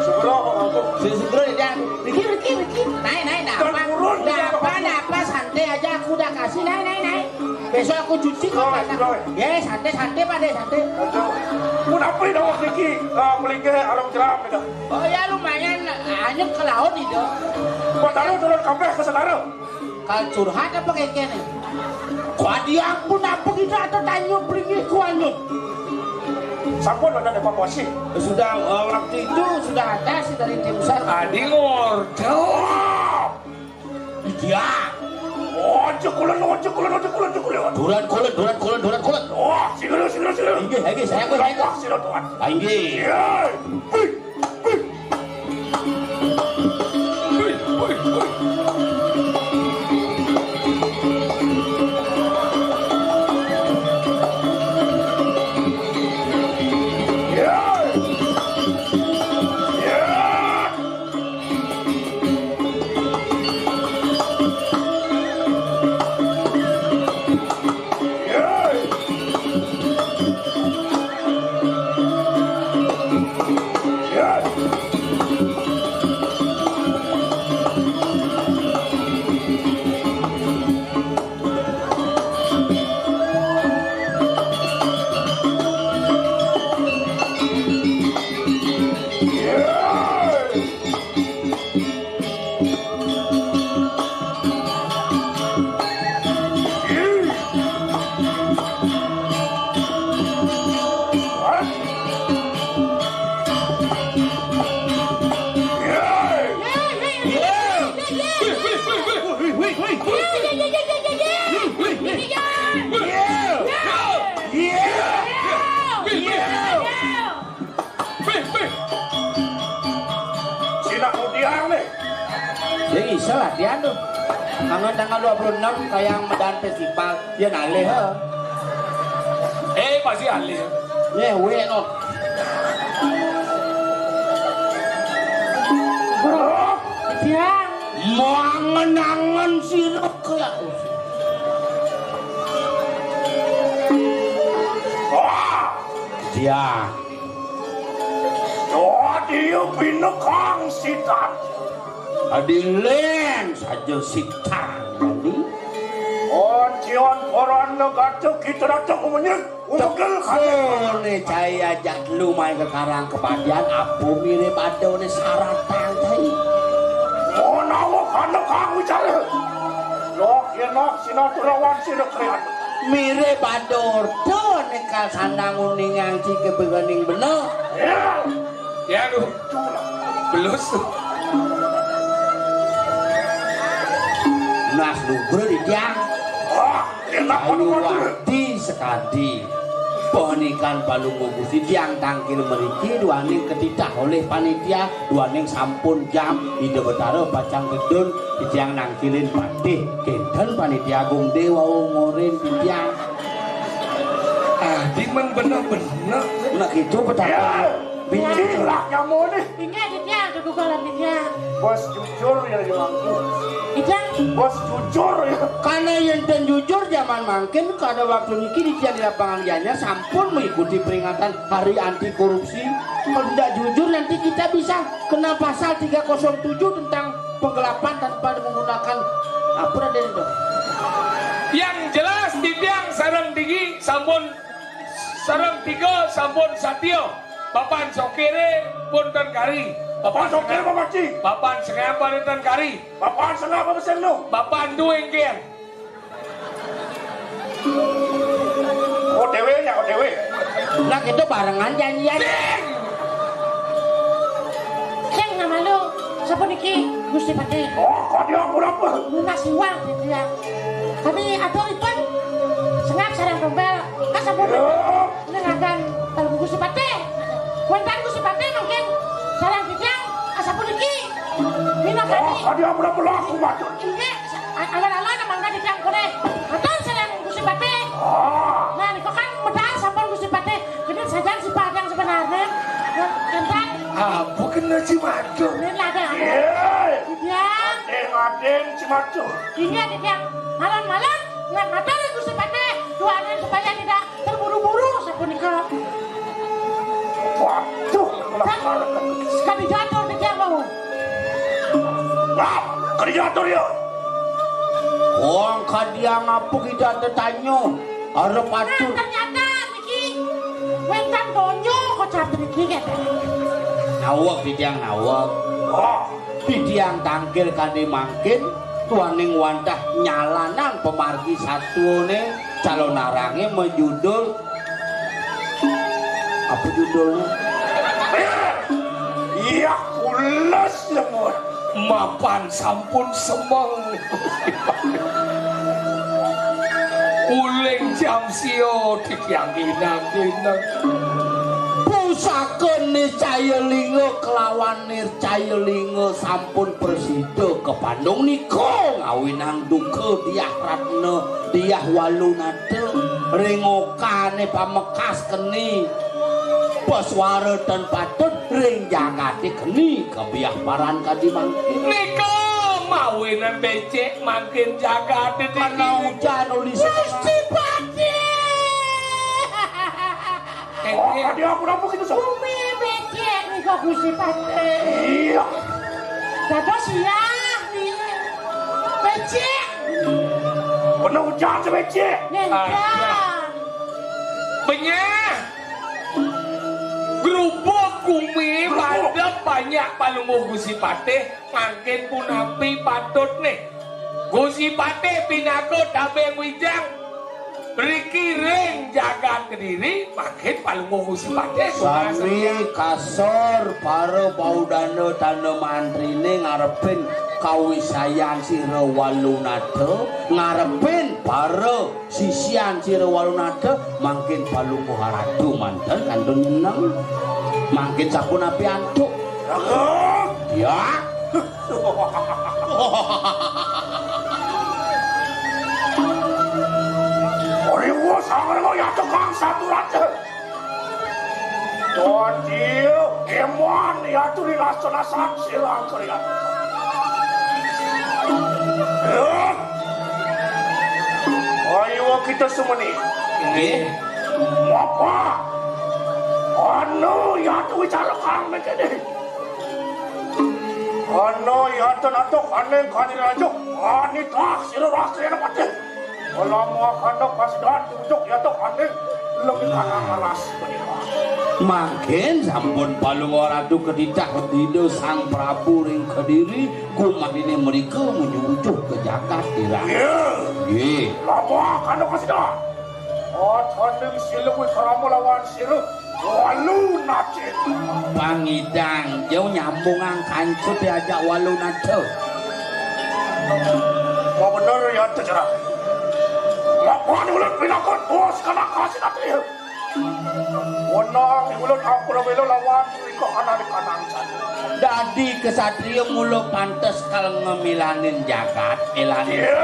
Segera, Pak Agung. Sing segera ya. Riki, Riki, Riki. Naik, naik, naik. Dan turun, Naik, apa, naik, apa, santai aja, aku udah kasih, naik, naik, naik. Besok aku cuci kok. Oh, kata. Sudah, weh. Ya, santai, santai, Pak deh, santai. Aduh. Mun apa ini, Wak Diki? Ah, melinggih arung jeram gitu. Oh ya, lumayan, hanyut ke laut itu. Kok taruh turun kampeh ke Segara? Kalau curhat apa kayak gini? Kok dia ampun apa kita atau tanya pelinggih ku hanyut? Sampun ada evakuasi. Sudah, eh, waktu itu sudah ada sih dari tim sar. Tadi ngorder. Iya. Ojo kulon, ojo kulon, ojo kulon, ojo kulon. Duran kulon, duran kulon, duran kulon. Wah, sing lho, sing lho, sing lho. Inggih, inggih, saya pun. Wah, sing lho, Tuan. Ah, inggih. Iya. Wih, wih. Wih, wih, wih. Iya. Iya. Sina udiang nih. Dia bisa latihan tuh. Kangen tanggal dua puluh enam kayak medan festival. Ya ngalih, he. Eh, masih alih. Nyewe no. Bro, dia mau angen-angen siruk ya. Wah. Dia. Wah, dia binekang sitan. Adilén saja sitan. Jadi, oncian koran negatif kita datang menyek. Ugel kane cai ajak lu main ke karang kepadian, apa mirip ada ne saratan cai. Menawa kana kang wicara. Nok yen nok sinaturawan sira krian. Mirip ada ordo ne kal sandang uningang cike begening bener. Ya. Ya, aduh. Belus. Nah, luber, Titiang. Wah, enak. Ayo, banget. Wadi sekadi. Ponikan Palungguh Gusti, tiang tangkil mriki duaning ketitah olih panitia, duaning sampun jam Ida Betara pacang tedun, titiang nangkilin patih. Kinten panitia agung dewa ngorin titiang. Ah, dimen bener-bener. Nah, gitu petara. Ya. Bicik lah kamu nih. Inggih, Ditya, kegugalan Ditya. Bos jujur ya, di mangku. Ditya. Bos jujur ya. Karena yen ten jujur zaman mangkin, kada waktu niki Ditya di lapangan Gianyar sampun mengikuti peringatan hari anti korupsi. Kalau tidak jujur, nanti kita bisa kena pasal tiga kosong tujuh tentang penggelapan tanpa menggunakan apa, Raden, itu? Yang jelas, titiang sareng Digi sampun, sareng tiga sampun satya. Bapan sokire pun ten kari. Bapan sokir, Bapak Ci. Bapan sengap pun ten kari. Bapan sengap apa sing nu? Bapan tu engkir. Oh, dewe nya, oh, dewe. Lah, kita barengan janjian. Sing! Sing nama lu, sapa niki, Gusti Patih? Oh, kok dia pura-pura? Lunas iwang, gitu ya. Tapi aturipun sengap sareng tombel. Kan sampun. Ya. Ini ngadan kalau Gusti Patih. Wonten Gusti Patih mungkin sareng titiang, ah, sapuniki. Minangkani. Oh, kadi ampun-ampun aku matur. Inggih, a-, alon-alon mangga titiang purih. Matur sareng Gusti Patih. Ah. Nah, niku kan medal sampun Gusti Patih. Ini sajan si Patih yang sebenarnya. Enten. Apa kena si Madu? Ini lada. Iya. Titiang. Adeng, adeng, si Madu. Inggih, titiang. Alon-alon, nggak matur Gusti Patih. Duaning supaya tidak terburu-buru sapunika. Waduh, kan, kadi jatuh di tiang mau. Lah, kadi jatuh ya. Wong kadi ngapa kita tetanyo? Arep atur. Nah, ternyata niki wetan donya kok jatuh niki, kan? Nawek, di tiang nawek. Oh. Titiang tangkil kanthi mangkin, tuaning wantah nyalanang pamargi satwane calon arange majudul, apa judulnya? Iya, pules semua. Mapan sampun semeng. Uling jam sio titiang inang-inang. Pusaka Niscaya Linga kelawan Nir- Cayalinga sampun prasida kapandhung nika ngawinang duka Diah Ratna, Diah Walunata ring okane pamekas keni paswara tan patut ring jagate keni kabiah paran kadi mangkin. Nika mawinan becik mangkin jagate keni. Ana ujan uli Gusti Patih. Oh, dia apa-apa gitu, Sob? Bumi becik nika Gusti Patih. Iya. Dados iya nih. Becik. Bener ujar sih becik. Nentang. Ah, iya. Benyah. Grubuk gumi. Grubuk. Pada banyak palungguh Gusti Patih. Mangkin punapi patutne? Gusti Patih pinaka tabing wijang mriki ring jagat Kediri, mangkin palungguh Gusti Patih. Sami kasor para baudana tanda mantrine ngarepin kawisayan sira Walunata, ngarepin para sisian sira Walunata, mangkin palungguh aratu manten kantun nyeneng. Mangkin sapunapi antuk? Ya. Ora iku sangar kok ya tukang satu raja. Dadi emon ya turi lasan-lasan silang kerian. Ayo kita semeni. Nggih. Apa? Anu ya tu wicara kang kene. Ana yatun atuk aning kani rajuk, anitah sira rastrena patih. Kala muakana kasidahan tujuk yatuk aning lebih kanang alas menika. Mangkin sampun palungguh ratu ketitah Ida Sang Prabu ring Kediri, gumanine mrika menyucuh ke jagat Tirang. Iya. Nggih. Lamuakana kasidahan. Ataning siluwe krama lawan sira. Walu nacin. Pangidang, jauh nyambungang kancut diajak walu naca. Mau bener ya, Cecera. Lawan ulut pinakut bos kena kasih nanti. Wenang ulut aku lebih lawan iko kanan kanan. Dadi kesatria mula pantes kal ngemilanin jagat, milanin. Iya.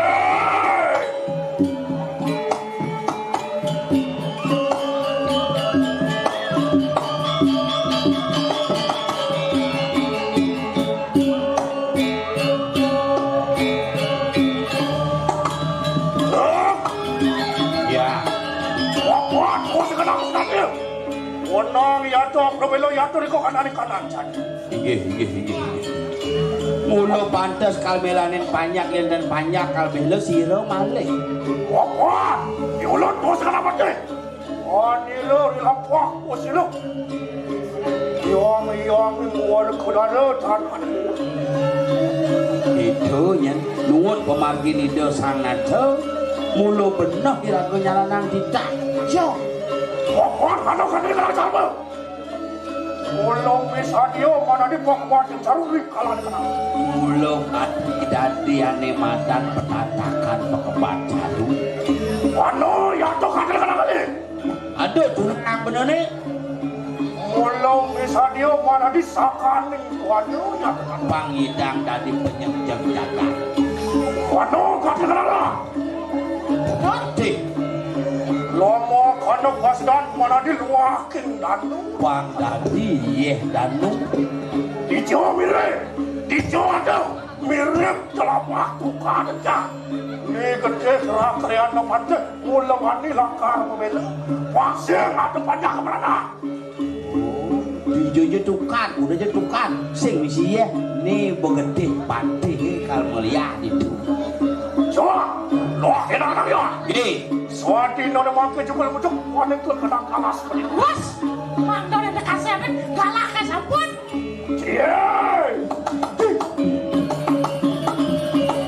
Ya. Kuat, kuat, kau segenap sekali. Wenang ya tu, aku belo ya tu, riko kanan kanan. Inggih, inggih, inggih, inggih. Mula pantes kal melanin panjak, yen dan panjak kal bela sira malih. Apa? Diulut bos kenapa teh? Anira dilapak bos itu. Yang yang mual kudara tanah. Itu nyen nuwun pamargin Ida Sang Nata, mula beneh iraga nyalanang titah. Yo. Apa? Kano kano kano kano. Ulung misadia manadi pok wajib saruri kalah dikenal. Ulung ati dadi ane madan petatakan pekebat saruri. Anu, ya tuh kagak kenal lagi. Aduh, durung nang benene. Ulung misadia manadi sakaning wajib ya kenal. Pangidang dadi penyengjeng jagat. Anu, kagak kenal lah. Dadi. Lomo kono wasdan manadi luah King Danu. Pang dadi yeh Danu. Dijo mirip, dijo ada mirip telapak tukang aja. Ni gede kerak kriana panjang, mula mani lakar membela. Pasir ada panjang kemana? Dijo je tukang, udah je tukang. Sing misi yeh, ni begedih patih kal meliah itu. Coba, loh kena anak ya. Eh. Suati nona mangke jukul mucuk, panik tuh kena kalas. Wes, mangga udah kasih apa? Galak kan sampun. Cie.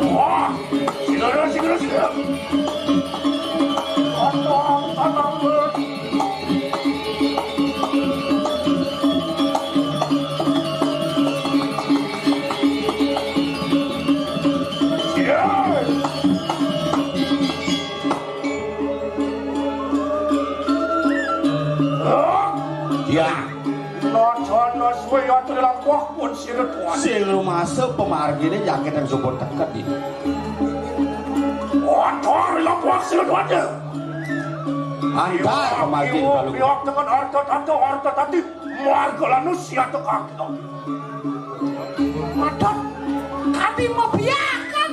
Wah, sila sila sila. Potong tanam. Cie. Ya. Nocana suwe ya telang wah pun sirut wan. Sing rumasa pemargine jaket yang subur teket ini. Antar lampah sirut wan. Antar pemargin kalau. Pihak dengan harta tata, harta tati, marga lanus ya tekang. Waduh, kami mau biarkan.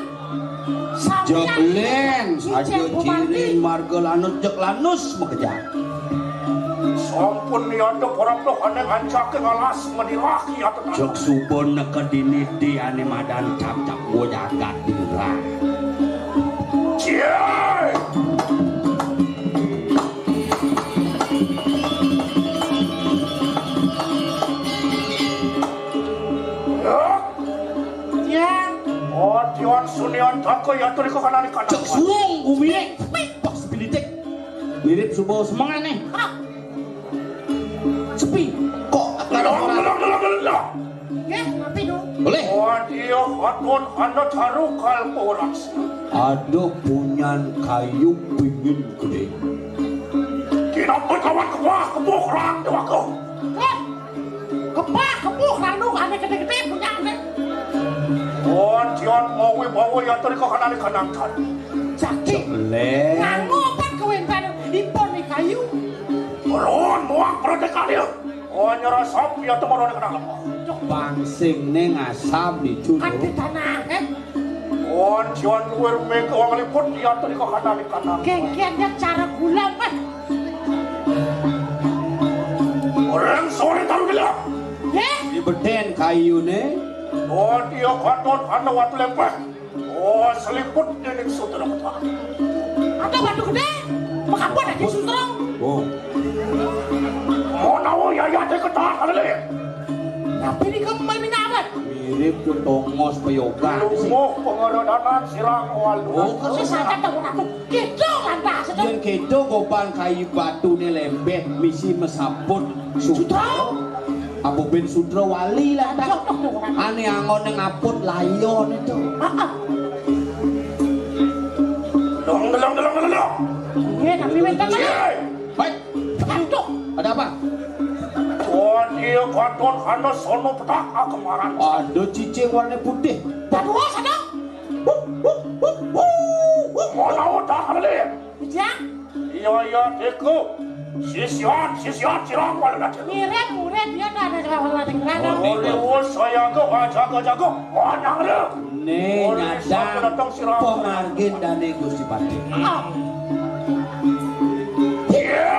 Jek len, saja ciring marga lanus jek lanus makejang. Sampun niata parapta ane ngancake ngalas medirah ya tetangga. Jek suba neka dini di ane madan cap-cap gua jagat di luar. Cie! Ya. Oh, Tiwan Sunian Tangko ya turi kok kanani kanan. Cek suwung gumine. Pas pilitik. Mirip suba semengane. Ah. Sepi. Kok lelong, lelong, lelong, lelong. Nggih, mapi, Dong. Boleh. Wadia katon ana taru kalpo raks. Ada punyan kayu pingin gede. Kinapa kawan kebah kebuh rang dewaka? Wah, kebah kebuh ranu ane gede-gede punyane. Oh, Tian mawi bawa ya tadi kok kanane kanangkan. Jadi, le. Nganggo apa kowe enten ipun ni kayu? Ron muang protek kali. Oh, nyerasap ya temen ora kenal. Cuk, bangsingne ngasam dicu. Kan di tanah, eh? Oh, John luwir mengko wong liput ya tadi kok kanali kanal. Gengkian ya cara gula, eh. Orang sore taruh gelap. Ya? Di beden kayune. Oh, dia kotor ana watu lempeh. Oh, seliput dening Sutradara. Ada batu gede, mengapa lagi Sutra? Oh. Mau tahu ya, ya, dia ketahan, ada lagi. Tapi ini kau main minawat. Mirip ke tongos peyoga. Lumuh pengerodanan sirang wal. Oh, kok susah kan tahu aku. Gitu lantas. Yang gitu gobang kayu batu ni lembeh, misi mesaput. Sudra. Apa ben Sudra wali lah, tak? Aduh, aduh, aduh. Ane angone ngaput layon itu. Heeh. Dong, dong, dong, dong, dong. Iya, tapi bentar, Mas. Iya. Baik. Aduh. Ada apa? Wah, dia katon hana sono petak kemaran. Ada cicing warna putih. Aduh, sana. Wuh, wuh, wuh, wuh, wuh. Mau tahu tak, Lin? Iya. Iya, iya, Deku. Sisian, sisian, sirang walu nate. Mirip, mirip, dia tak ada salah, salah, salah. Oh, ini. Oleh wos saya ke, ah, jago, jago. Menang dia. Nih, oleh nyadang siapa datang sirang? Pengargin dane Gusti Patih. Oh. Iya.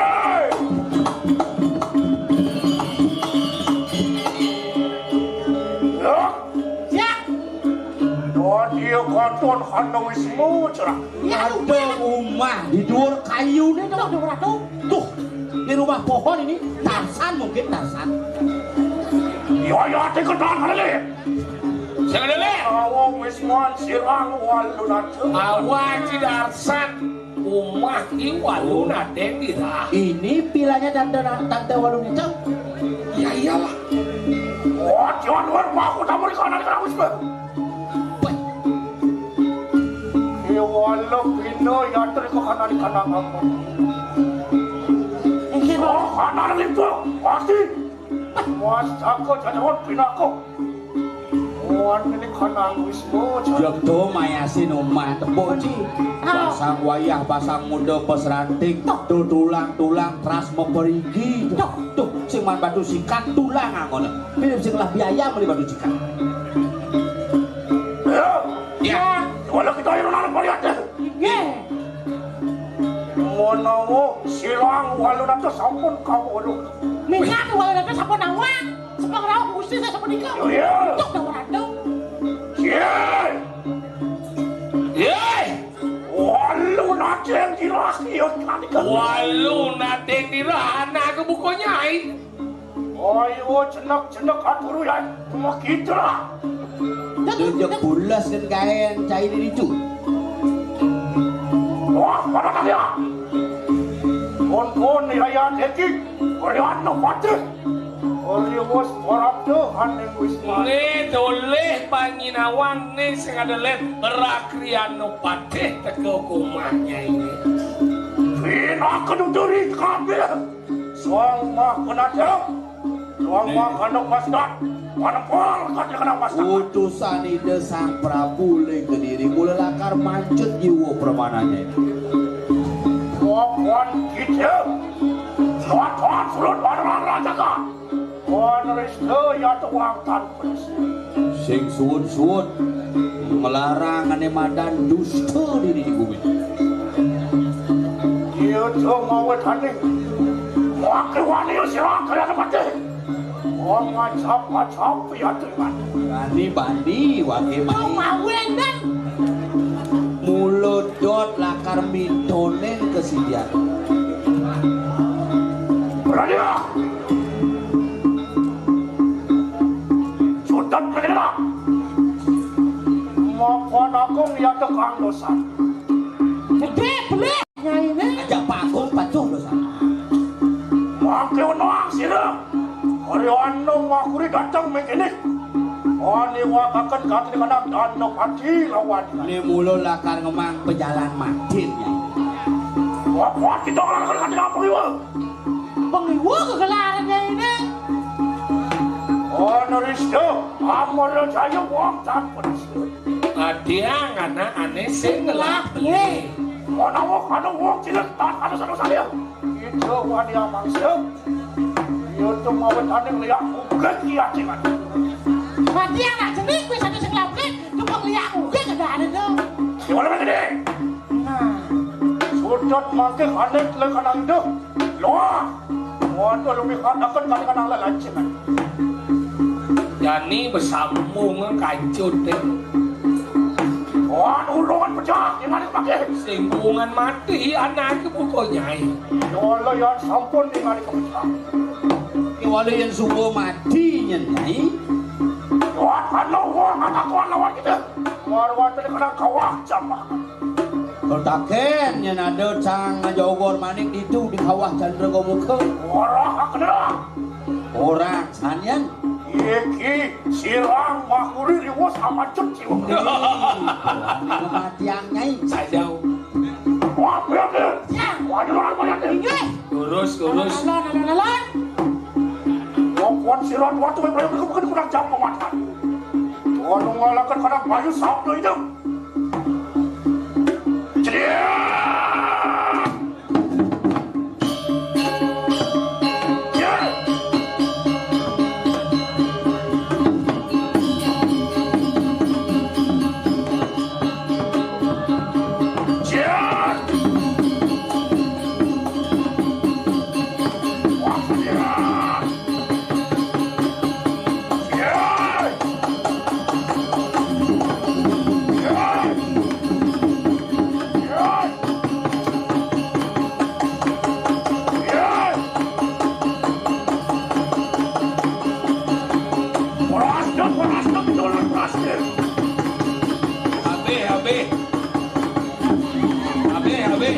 Ya. Ya. Dadi katon hana wismu, cerah. Ya, ada rumah di dhuwur kayune to, Ratu. Tuh, ini rumah pohon ini. Tarsan mungkin, Tarsan. Ya, ya, diketan, Lele. Sing Lele. Awo wismu sirang walu nate. Awan si Tarsan. Umah ki walu nadeng dirah. Ini vilanya Tante, Tante Waluning Cang. Ya iyalah. Oh, jangan luar aku tamu di kanan, kanan wis, Bang. Wah. Ki walu pino ya, terus kok kanan, kanan apa? Iki, Bang. Oh, kanan itu. Pasti. Mas, aku jadi pinaku. Wan ini kanang wismu. Jogdo mayasin omah tepuk, Ci. Ah. Pasang wayah, pasang muda, pos ranting. Tuh. Tuh, tulang-tulang teras meperigi. Tuh. Tuh, sing man batu sikat tulang angkone. Mirip sing lah biaya meni batu sikat. Ya. Ya. Wala kita yang nang lihat deh. Nggih. Menawa sirang walu nate sampun kawruh. Minyak walu nate sampun nawang. Sepeng rauh Gusti saya sapunika. Iya. Tuk dawuh ratu. Iya. Iya. Walu nate yang dirah, iya, tadi kan. Walu nate yang dirah, anak ke buku nyai. Ayo, jenek-jenek aturu ya, cuma kita. Tunjuk bulas kan kaen cair itu. Wah, pada kaya. Kon-kon ya, ya, deki. Koreano patih. Ori wis ora tuh, ane wis mati. Nih, doleh panginawang nih sing ada len. Rakriano patih teko kumahnya ini. Pina keduduri kabeh. Sang mah penadam. Sang mah kandok masdat. Manempal kate kena masdat. Utusan Ida Sang Prabu ling kediri mula lakar mancut jiwa permananya. Kokon kita. Soat-soat sulut barang raja ka. Kon rista ya tuang tanpa. Sing suwun-suwun nglarang ane madan dusta dini di bumi. Iya, dong, mau tani. Wakil wani sira kaya mati. Wong ngajap-ngajap ya tuh, Iman. Bani, bani, wake mani. Mau mawen, Dan. Mulo dot lakar mintonen kesidian. Berani lah. Sudah begini lah. Mapan aku ya tukang dosa. Gede, beli. Nyai ini. Aja panggung pacuh dosa. Mangke wenang sira. Hari anu makuri datang mengkene. Ani wakaken katri kanang dano pati lawan. Ini mula lakar ngemang pejalan matin, ya. Wah, wah, kita orang kan katri apa iwa? Pengiwa kegelarannya ini. Ana Rista, Amara Jaya wong tak pedes. Adiang anakane sing ngelah beli. Ana wong, ana wong cilik tak ada satu saya. Kita wani amang sing. Yo tuh mau tanding liak mungkin kiacingan. Berarti anak jenis kuwi satu sing lapis, tuh pengliak mungkin ada ada tuh. Gimana gede? Nah. Sujud mangke kanek le kanang iduh. Loh. Waduh, lebih kanakan kali kanang le lancip. Jani besambung kancut deh. Waduh, ulungan pecah, gimana pakai? Singgungan mati anak itu pokoknya. Ya Allah, ya sampun tinggal kepecah. Ki wali yang sungguh mati nyen, Nyai. Wah, anu, wah, anak kuat lawan kita. Wah, wah, tadi kena kawah jambak. Ketaken nyen ada cang ngajogor manik ditu di kawah Candra Gomuka. Wah, kena. Ora, sanian. Iki sirang makuri riwus amancep ciwek. Ora, mati, Nyai. Saja. Wah, bener. Ya. Wah, ini orang banyak nih. Inggih. Lurus, lurus. Lalan, lalan, lalan. Wong kuat sirang waktu yang paling bukan kurang jam pematahan. Wong ngalakan kadang bayu sabda itu. Ceria. Habis, habis. Habis, habis.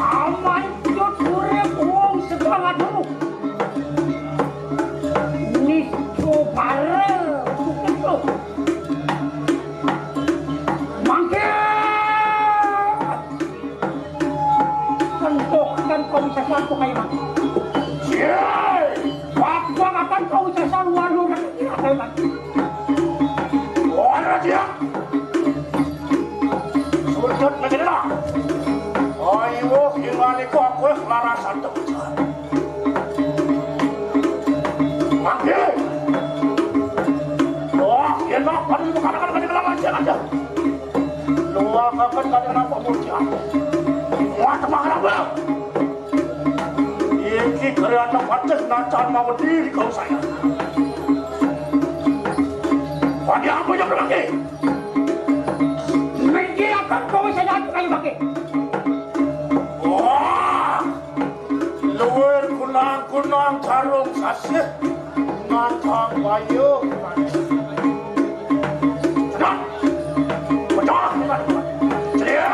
Aman jut urip wong sekarang. Nico bareng. Mangke. Kentukan kau bisa satu kayak mangke. Siai. Waktu akan kau bisa selalu ada kayak mangke. Ora dia. Sujud negerilah. Ayo, gimana kok aku larasan tuh. Mangke. Wah, yen nak pada bukan akan kada kelawan aja. Luang akan kada kenapa mulia. Wah, teman apa? Iki kerana pancen nacan mau diri kau saya. Pada apa yang lagi? Mikir akan kau saya kayu pakai. Wah. Luwir kunang-kunang karung sasih nantang bayu. Sedang. Pecah. Sedih.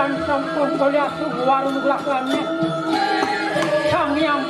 Sampun kalian warung lakane Sang Hyang.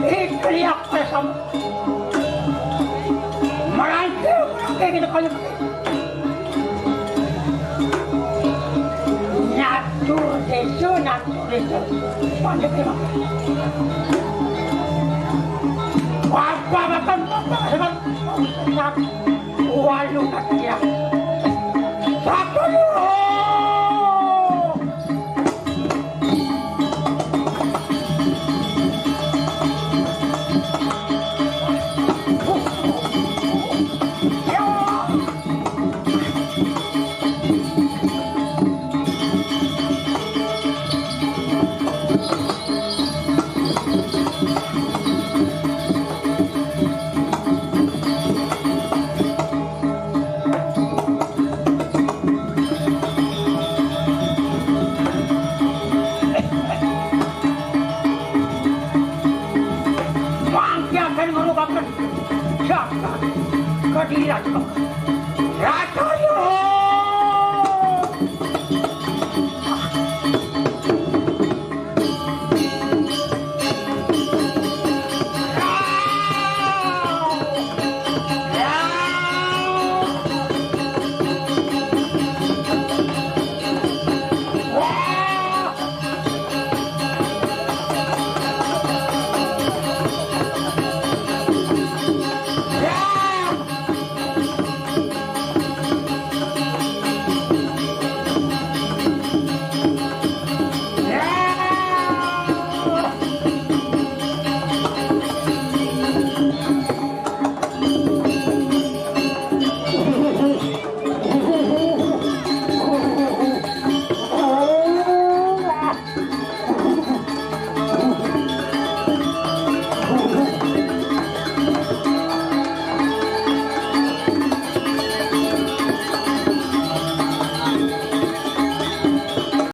Ikliak pesam. Merancu, kayak gitu, kayak gitu. Nyatu desa, nyatu desa. Pandai terima kasih. Bapak, bapak, bapak, hebat. Walu natia. Satu dulu. Mangke akan ngerugaken jagat kadirat. Ratu